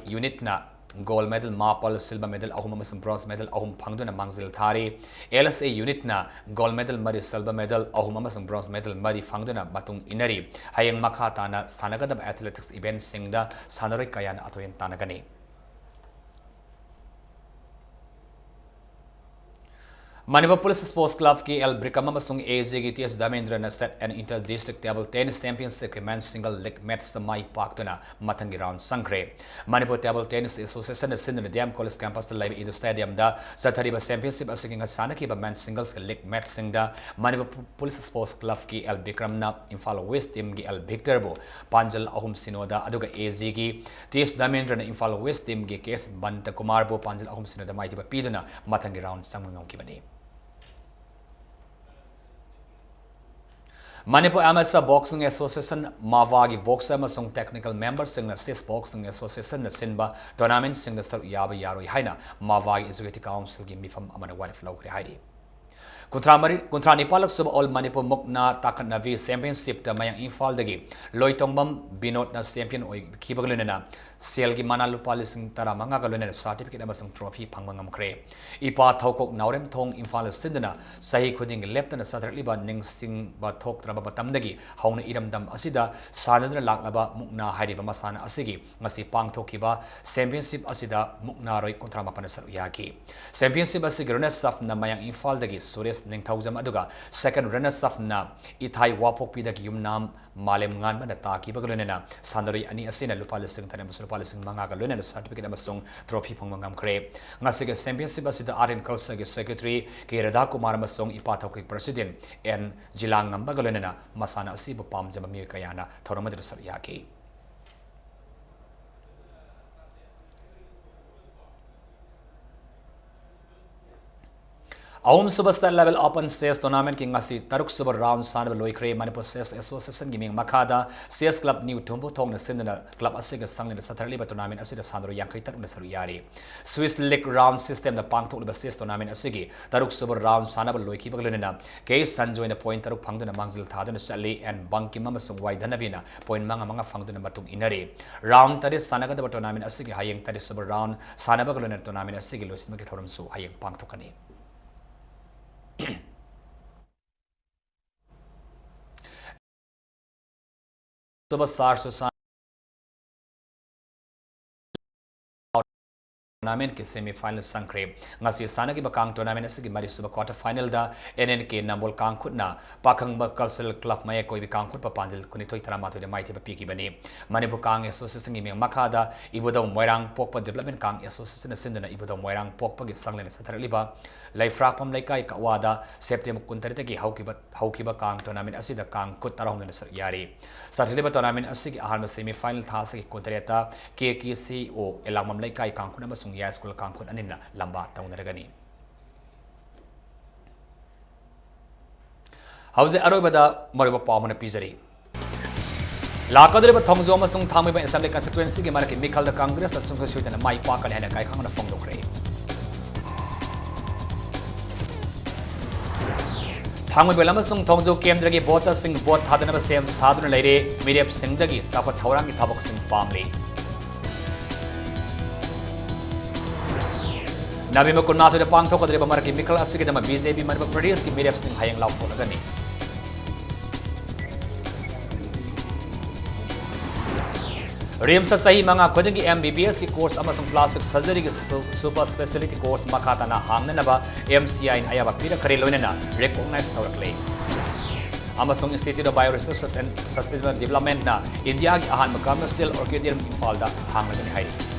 unitꯅ gold medal ꯃꯥꯄꯜ, silver medal ꯑꯍꯨꯝ ꯑꯃꯁꯨꯡ bronze medal ꯑꯍꯨꯝ ꯐꯪꯗꯨꯅ ꯃꯥꯡꯖꯤꯜ ꯊꯥꯔꯤ꯫ L S A unitꯅ gold medal ꯃꯔꯤ, silver medal ꯑꯍꯨꯝ ꯑꯃꯁꯨꯡ bronze medal ꯃꯔꯤ ꯐꯪꯗꯨꯅ ꯃꯇꯨꯡ ꯏꯟꯅꯔꯤ꯫ ꯍꯌꯦꯡ ꯃꯈꯥ ꯇꯥꯅ ꯁꯥꯟꯅꯒꯗꯕ athletics eventꯁꯤꯡꯗ ꯁꯥꯟꯅꯔꯣꯏ ꯀꯌꯥꯅ ꯑꯊꯣꯏ ꯑꯍꯦꯟ ꯇꯥꯟꯅꯒꯅꯤ꯫ Manipur Police Sports Clubꯀꯤ L Bikram ꯑꯃꯁꯨꯡ A Gꯒꯤ T S ꯙꯔꯃꯦꯟꯗ꯭ꯔꯅ State and Inter District Table Tennis Championshipꯀꯤ men's single league matchꯇ ꯃꯥꯏ ꯄꯥꯛꯇꯨꯅ ꯃꯊꯪꯒꯤ round ꯆꯪꯈ꯭ꯔꯦ꯫ ꯃꯅꯤꯄꯨꯔ Table Tennis Associationꯅ ꯁꯤꯟꯗꯨꯅ D M College campusꯇ ꯂꯩꯕ indoor stadiumꯗ ꯆꯠꯊꯔꯤꯕ championship ꯑꯁꯤꯒꯤ ꯉꯁꯤ ꯁꯥꯟꯅꯈꯤꯕ men's singlesꯀꯤ league matchꯁꯤꯡꯗ Manipur Police Sports Clubꯀꯤ L ꯕꯤꯀ꯭ꯔꯝꯅ Imphal West teamꯒꯤ L Victorꯕꯨ ꯄꯥꯟꯖꯜ ꯑꯍꯨꯝ ꯁꯤꯅꯣꯗ, ꯑꯗꯨꯒ A Gꯒꯤ T S ꯙꯔꯃꯦꯟꯗ꯭ꯔꯅ Imphal West teamꯒꯤ K S ꯕꯟꯇ ꯀꯨꯃꯥꯔꯕꯨ ꯄꯥꯟꯖꯜ ꯑꯍꯨꯝ ꯁꯤꯅꯣꯗ ꯃꯥꯏꯊꯤꯕ ꯄꯤꯗꯨꯅ ꯃꯊꯪꯒꯤ round ꯆꯪꯕ ꯉꯝꯈꯤꯕꯅꯤ꯫ Manipur Amateur Boxing Association, ꯃꯥꯚꯥꯒꯤ boxer ꯑꯃꯁꯨꯡ technical memberꯁꯤꯡꯅ ꯁꯤꯁ Boxing Associationꯅ ꯁꯤꯟꯕ tournamentꯁꯤꯡꯗ ꯁꯔꯨꯛ ꯌꯥꯕ ꯌꯥꯔꯣꯏ ꯍꯥꯏꯅ ꯃꯥꯚꯥꯒꯤ Executive Councilꯒꯤ ꯃꯤꯐꯝ ꯑꯃꯅ ꯋꯥꯔꯦꯞ ꯂꯧꯈ꯭ꯔꯦ ꯍꯥꯏꯔꯤ꯫ ꯀꯨꯟꯊ꯭ꯔꯥ ꯃꯔꯤ, ꯀꯨꯟꯊ꯭ꯔꯥ ꯅꯤꯄꯥꯜꯂꯛ ꯁꯨꯕ All Manipur ꯃꯨꯛꯅꯥ ꯇꯥꯈꯠꯅꯕꯤ Championshipꯇ ꯃꯌꯥꯡ ꯏꯝꯐꯥꯜꯗꯒꯤ ꯂꯣꯏꯇꯣꯡꯕꯝ ꯕꯤꯅꯣꯗꯅ champion ꯑꯣꯏꯈꯤꯕꯒ ꯂꯣꯏꯅꯅ ꯁꯦꯜꯒꯤ ꯃꯅꯥ ꯂꯨꯄꯥ ꯂꯤꯁꯤꯡ ꯇꯔꯥꯃꯉꯥꯒ ꯂꯣꯏꯅꯅ certificate ꯑꯃꯁꯨꯡ trophy ꯐꯪꯕ ꯉꯝꯈ꯭ꯔꯦ꯫ ꯏꯄꯥ ꯊꯧꯀꯣꯛ ꯅꯥꯎꯔꯦꯝꯊꯣꯡ ꯏꯝꯐꯥꯜ ꯁꯤꯟꯗꯨꯅ ꯆꯍꯤ ꯈꯨꯗꯤꯡꯒꯤ ꯂꯦꯞꯇꯅ ꯆꯠꯊꯔꯛꯂꯤꯕ ꯅꯤꯡꯁꯤꯡꯕ ꯊꯣꯛꯇ꯭ꯔꯕ ꯃꯇꯝꯗꯒꯤ ꯍꯧꯅ ꯏꯔꯝꯗꯝ ꯑꯁꯤꯗ ꯁꯥꯟꯅꯗꯨꯅ ꯂꯥꯛꯂꯕ ꯃꯨꯛꯅꯥ ꯍꯥꯏꯔꯤꯕ ꯃꯁꯥꯟꯅ ꯑꯁꯤꯒꯤ ꯉꯁꯤ ꯄꯥꯡꯊꯣꯛꯈꯤꯕ championship ꯑꯁꯤꯗ ꯃꯨꯛꯅꯥꯔꯣꯏ ꯀꯨꯟꯊ꯭ꯔꯥ ꯃꯥꯄꯟꯅ ꯁꯔꯨꯛ ꯌꯥꯈꯤ꯫ Championship ꯑꯁꯤꯒꯤ runners upꯅ ꯃꯌꯥꯡ ꯏꯝꯐꯥꯜꯗꯒꯤ ꯁꯨꯔꯦꯁ ꯅꯤꯡꯊꯧꯖꯝ, ꯑꯗꯨꯒ second runners upꯅ ꯏꯊꯥꯏ ꯋꯥꯄꯣꯛꯄꯤꯗꯒꯤ ꯌꯨꯝꯅꯥꯝ ꯃꯥꯂꯦꯝ ꯉꯥꯟꯕꯅ ꯇꯥꯈꯤꯕꯒ ꯂꯣꯏꯅꯅ ꯁꯥꯟꯅꯔꯣꯏ ꯑꯅꯤ ꯑꯁꯤꯅ ꯂꯨꯄꯥ ꯂꯤꯁꯤꯡ ꯇꯔꯦꯠ ꯑꯃꯁꯨꯡ ꯂꯨꯄꯥ ꯂꯤꯁꯤꯡ ꯃꯉꯥꯒ ꯂꯣꯏꯅꯅ certificate ꯑꯃꯁꯨꯡ trophy ꯐꯪꯕ ꯉꯝꯈ꯭ꯔꯦ꯫ ꯉꯁꯤꯒꯤ championship ꯑꯁꯤꯗ Art and Cultureꯒꯤ secretary ꯀꯦ ꯔꯥꯙꯥꯀꯨꯃꯥꯔ ꯑꯃꯁꯨꯡ ꯏꯄꯥ ꯊꯧꯀꯤ president ꯑꯦꯟ ꯖꯤꯂꯥꯉꯝꯕꯒ ꯂꯣꯏꯅꯅ ꯃꯁꯥꯟꯅ ꯑꯁꯤꯕꯨ ꯄꯥꯝꯖꯕ ꯃꯤꯑꯣꯏ ꯀꯌꯥꯅ ꯊꯧꯔꯝ ꯑꯗꯨꯗ ꯁꯔꯨꯛ ꯌꯥꯈꯤ꯫ ꯑꯍꯨꯝꯁꯨꯕ State Level Open Chess Tournamentꯀꯤ ꯉꯁꯤ ꯇꯔꯨꯛꯁꯨꯕ round ꯁꯥꯟꯅꯕ ꯂꯣꯏꯈ꯭ꯔꯦ꯫ ꯃꯅꯤꯄꯨꯔ Chess Associationꯒꯤ ꯃꯤꯡ ꯃꯈꯥꯗ Chess Club New ꯊꯨꯝꯕꯨꯊꯣꯡꯅ ꯁꯤꯟꯗꯨꯅ club ꯑꯁꯤꯒ ꯁꯪꯂꯦꯟꯗ ꯆꯠꯊꯔꯛꯂꯤꯕ tournament ꯑꯁꯤꯗ ꯁꯥꯟꯅꯔꯣꯏ ꯌꯥꯡꯈꯩ ꯇꯔꯨꯛꯅ ꯁꯔꯨꯛ ꯌꯥꯔꯤ꯫ Swiss League round systemꯗ ꯄꯥꯡꯊꯣꯛꯂꯤꯕ chess tournamentꯑꯁꯤꯒꯤ ꯇꯔꯨꯛꯁꯨꯕ round ꯁꯥꯟꯅꯕ ꯂꯣꯏꯈꯤꯕꯒ ꯂꯣꯏꯅꯅ ꯀꯦ ꯁꯟꯖꯣꯏꯅ point ꯇꯔꯨꯛ ꯐꯪꯗꯨꯅ ꯃꯥꯡꯖꯤꯜ ꯊꯥꯗꯨꯅ ꯆꯠꯂꯤ꯫ ꯑꯦꯟ ꯕꯪꯀꯤꯝ ꯑꯃꯁꯨꯡ ꯋꯥꯏ ꯙꯅꯕꯤꯅ point ꯃꯉꯥ ꯃꯉꯥ ꯐꯪꯗꯨꯅ ꯃꯇꯨꯡ ꯏꯟꯅꯔꯤ꯫ Round ꯇꯔꯦꯠ ꯁꯥꯟꯅꯒꯗꯕ tournament ꯑꯁꯤꯒꯤ ꯍꯌꯦꯡ ꯇꯔꯦꯠꯁꯨꯕ round ꯁꯥꯟꯅꯕꯒ ꯂꯣꯏꯅꯅ tournament ꯑꯁꯤꯒꯤ ꯂꯣꯏꯁꯤꯟꯕꯒꯤ ꯊꯧꯔꯝꯁꯨ ꯍꯌꯦꯡ ꯄꯥꯡꯊꯣꯛꯀꯅꯤ꯫ ꯁꯨꯕ ꯁꯥꯔ ꯁꯨꯁꯥꯟ tournamentꯀꯤ semi final ꯆꯪꯈ꯭ꯔꯦ꯫ ꯉꯁꯤ ꯁꯥꯟꯅꯈꯤꯕ ꯀꯥꯡ tournament ꯑꯁꯤꯒꯤ ꯃꯔꯤꯁꯨꯕ quarter finalꯗ and and K Nambol ꯀꯥꯡꯈꯨꯠꯅ Pakhangba Cultural Club ꯃꯌꯥꯏ ꯀꯣꯏꯕꯤ ꯀꯥꯡꯈꯨꯠꯄ ꯄꯥꯟꯖꯤꯜ ꯀꯨꯟꯅꯤꯊꯣꯏ ꯇꯔꯥꯃꯥꯊꯣꯏꯗ ꯃꯥꯏꯊꯤꯕ ꯄꯤꯈꯤꯕꯅꯤ꯫ ꯃꯅꯤꯄꯨꯔ ꯀꯥꯡ Associationꯒꯤ ꯃꯤꯡ ꯃꯈꯥꯗ ꯏꯕꯨꯙꯧ ꯃꯣꯏꯔꯥꯡ ꯄꯣꯛꯄ Development ꯀꯥꯡ Associationꯅ ꯁꯤꯟꯗꯨꯅ ꯏꯕꯨꯙꯧ ꯃꯣꯏꯔꯥꯡ ꯄꯣꯛꯄꯒꯤ ꯁꯪꯂꯦꯟꯗ ꯆꯠꯊꯔꯛꯂꯤꯕ ꯂꯩꯐ꯭ꯔꯥꯛꯄꯝ ꯂꯩꯀꯥꯏ ꯀꯛꯋꯥꯗ September ꯀꯨꯟꯇꯔꯦꯠꯇꯒꯤ ꯍꯧꯈꯤꯕ, ꯍꯧꯈꯤꯕ ꯀꯥꯡ tournament ꯑꯁꯤꯗ ꯀꯥꯡ ꯈꯨꯠ ꯇꯔꯥꯍꯨꯝꯗꯣꯏꯅ ꯁꯔꯨꯛ ꯌꯥꯔꯤ꯫ ꯆꯠꯊꯔꯤꯕ tournament ꯑꯁꯤꯒꯤ ꯑꯍꯥꯟꯕ semi final ꯊꯥꯁꯤꯒꯤ ꯀꯨꯟꯇꯔꯦꯠꯇ ꯀꯦ ꯀꯦ ꯁꯤ ꯑꯣ ꯑꯦꯂꯥꯡꯕꯝ ꯂꯩꯀꯥꯏ ꯀꯥꯡꯈꯨꯠ ꯑꯃꯁꯨꯡ ꯌꯥꯏꯁ꯭ꯀꯨꯜ ꯀꯥꯡꯈꯨꯠ ꯑꯅꯤꯅ ꯂꯝꯕꯥ ꯇꯧꯅꯔꯒꯅꯤ꯫ ꯍꯧꯖꯤꯛ ꯑꯔꯣꯏꯕꯗ ꯃꯔꯨꯑꯣꯏꯕ ꯄꯥꯎ ꯑꯃꯅ ꯄꯤꯖꯔꯤ꯫ ꯂꯥꯛꯀꯗꯧꯔꯤꯕ ꯊꯣꯡꯖꯥꯎ ꯑꯃꯁꯨꯡ ꯊꯥꯡꯃꯩꯕꯟ Assembly Constituencyꯒꯤ ꯃꯔꯛꯀꯤ ꯃꯤꯈꯜꯗ Congressꯅ ꯁꯨꯡꯁꯣꯏ ꯁꯣꯏꯗꯅ ꯃꯥꯏ ꯄꯥꯛꯀꯅꯤ ꯍꯥꯏꯅ ꯀꯥꯏꯈꯪꯅ ꯐꯣꯡꯗꯣꯛꯈ꯭ꯔꯦ꯫ ꯊꯥꯡꯃꯩꯕꯟ ꯑꯃꯁꯨꯡ ꯊꯣꯡꯖꯥꯎ ꯀꯦꯟꯗ꯭ꯔꯒꯤ voterꯁꯤꯡ vote ꯊꯥꯗꯅꯕ ꯁꯦꯝ ꯁꯥꯗꯨꯅ ꯂꯩꯔꯦ꯫ ꯃꯤꯔꯦꯞꯁꯤꯡꯗꯒꯤ ꯆꯥꯎꯈꯠ ꯊꯧꯔꯥꯡꯒꯤ ꯊꯕꯛꯁꯤꯡ ꯄꯥꯝꯂꯤ꯫ ꯅꯕꯦꯝꯕꯔ ꯀꯨꯟꯃꯥꯊꯣꯏꯗ ꯄꯥꯡꯊꯣꯛꯀꯗꯧꯔꯤꯕ ꯃꯔꯛꯀꯤ ꯃꯤꯈꯜ ꯑꯁꯤꯒꯤꯗꯃꯛ BJP ꯃꯅꯤꯄꯨꯔ ꯄ꯭ꯔꯗꯦꯁꯀꯤ ꯃꯤꯔꯦꯞꯁꯤꯡ ꯍꯌꯦꯡ ꯂꯥꯎꯊꯣꯛꯂꯒꯅꯤ꯫ RIMSꯇ ꯆꯍꯤ ꯃꯉꯥ ꯈꯨꯗꯤꯡꯒꯤ MBBSꯀꯤ course ꯑꯃꯁꯨꯡ plastic surgeryꯒꯤ super speciality course ꯃꯈꯥ ꯇꯥꯅ ꯍꯥꯡꯅꯅꯕ MCIꯅ ꯑꯌꯥꯕ ꯄꯤꯔꯛꯈ꯭ꯔꯦ, ꯂꯣꯏꯅꯅ recognize ꯇꯧꯔꯛꯂꯦ꯫ ꯑꯃꯁꯨꯡ Institute of Bioresources and Sustainable Developmentꯅ ꯏꯟꯗꯤꯌꯥꯒꯤ ꯑꯍꯥꯟꯕ commercial orchidium ꯏꯝꯐꯥꯜꯗ ꯍꯥꯡꯂꯒꯅꯤ ꯍꯥꯏꯔꯤ꯫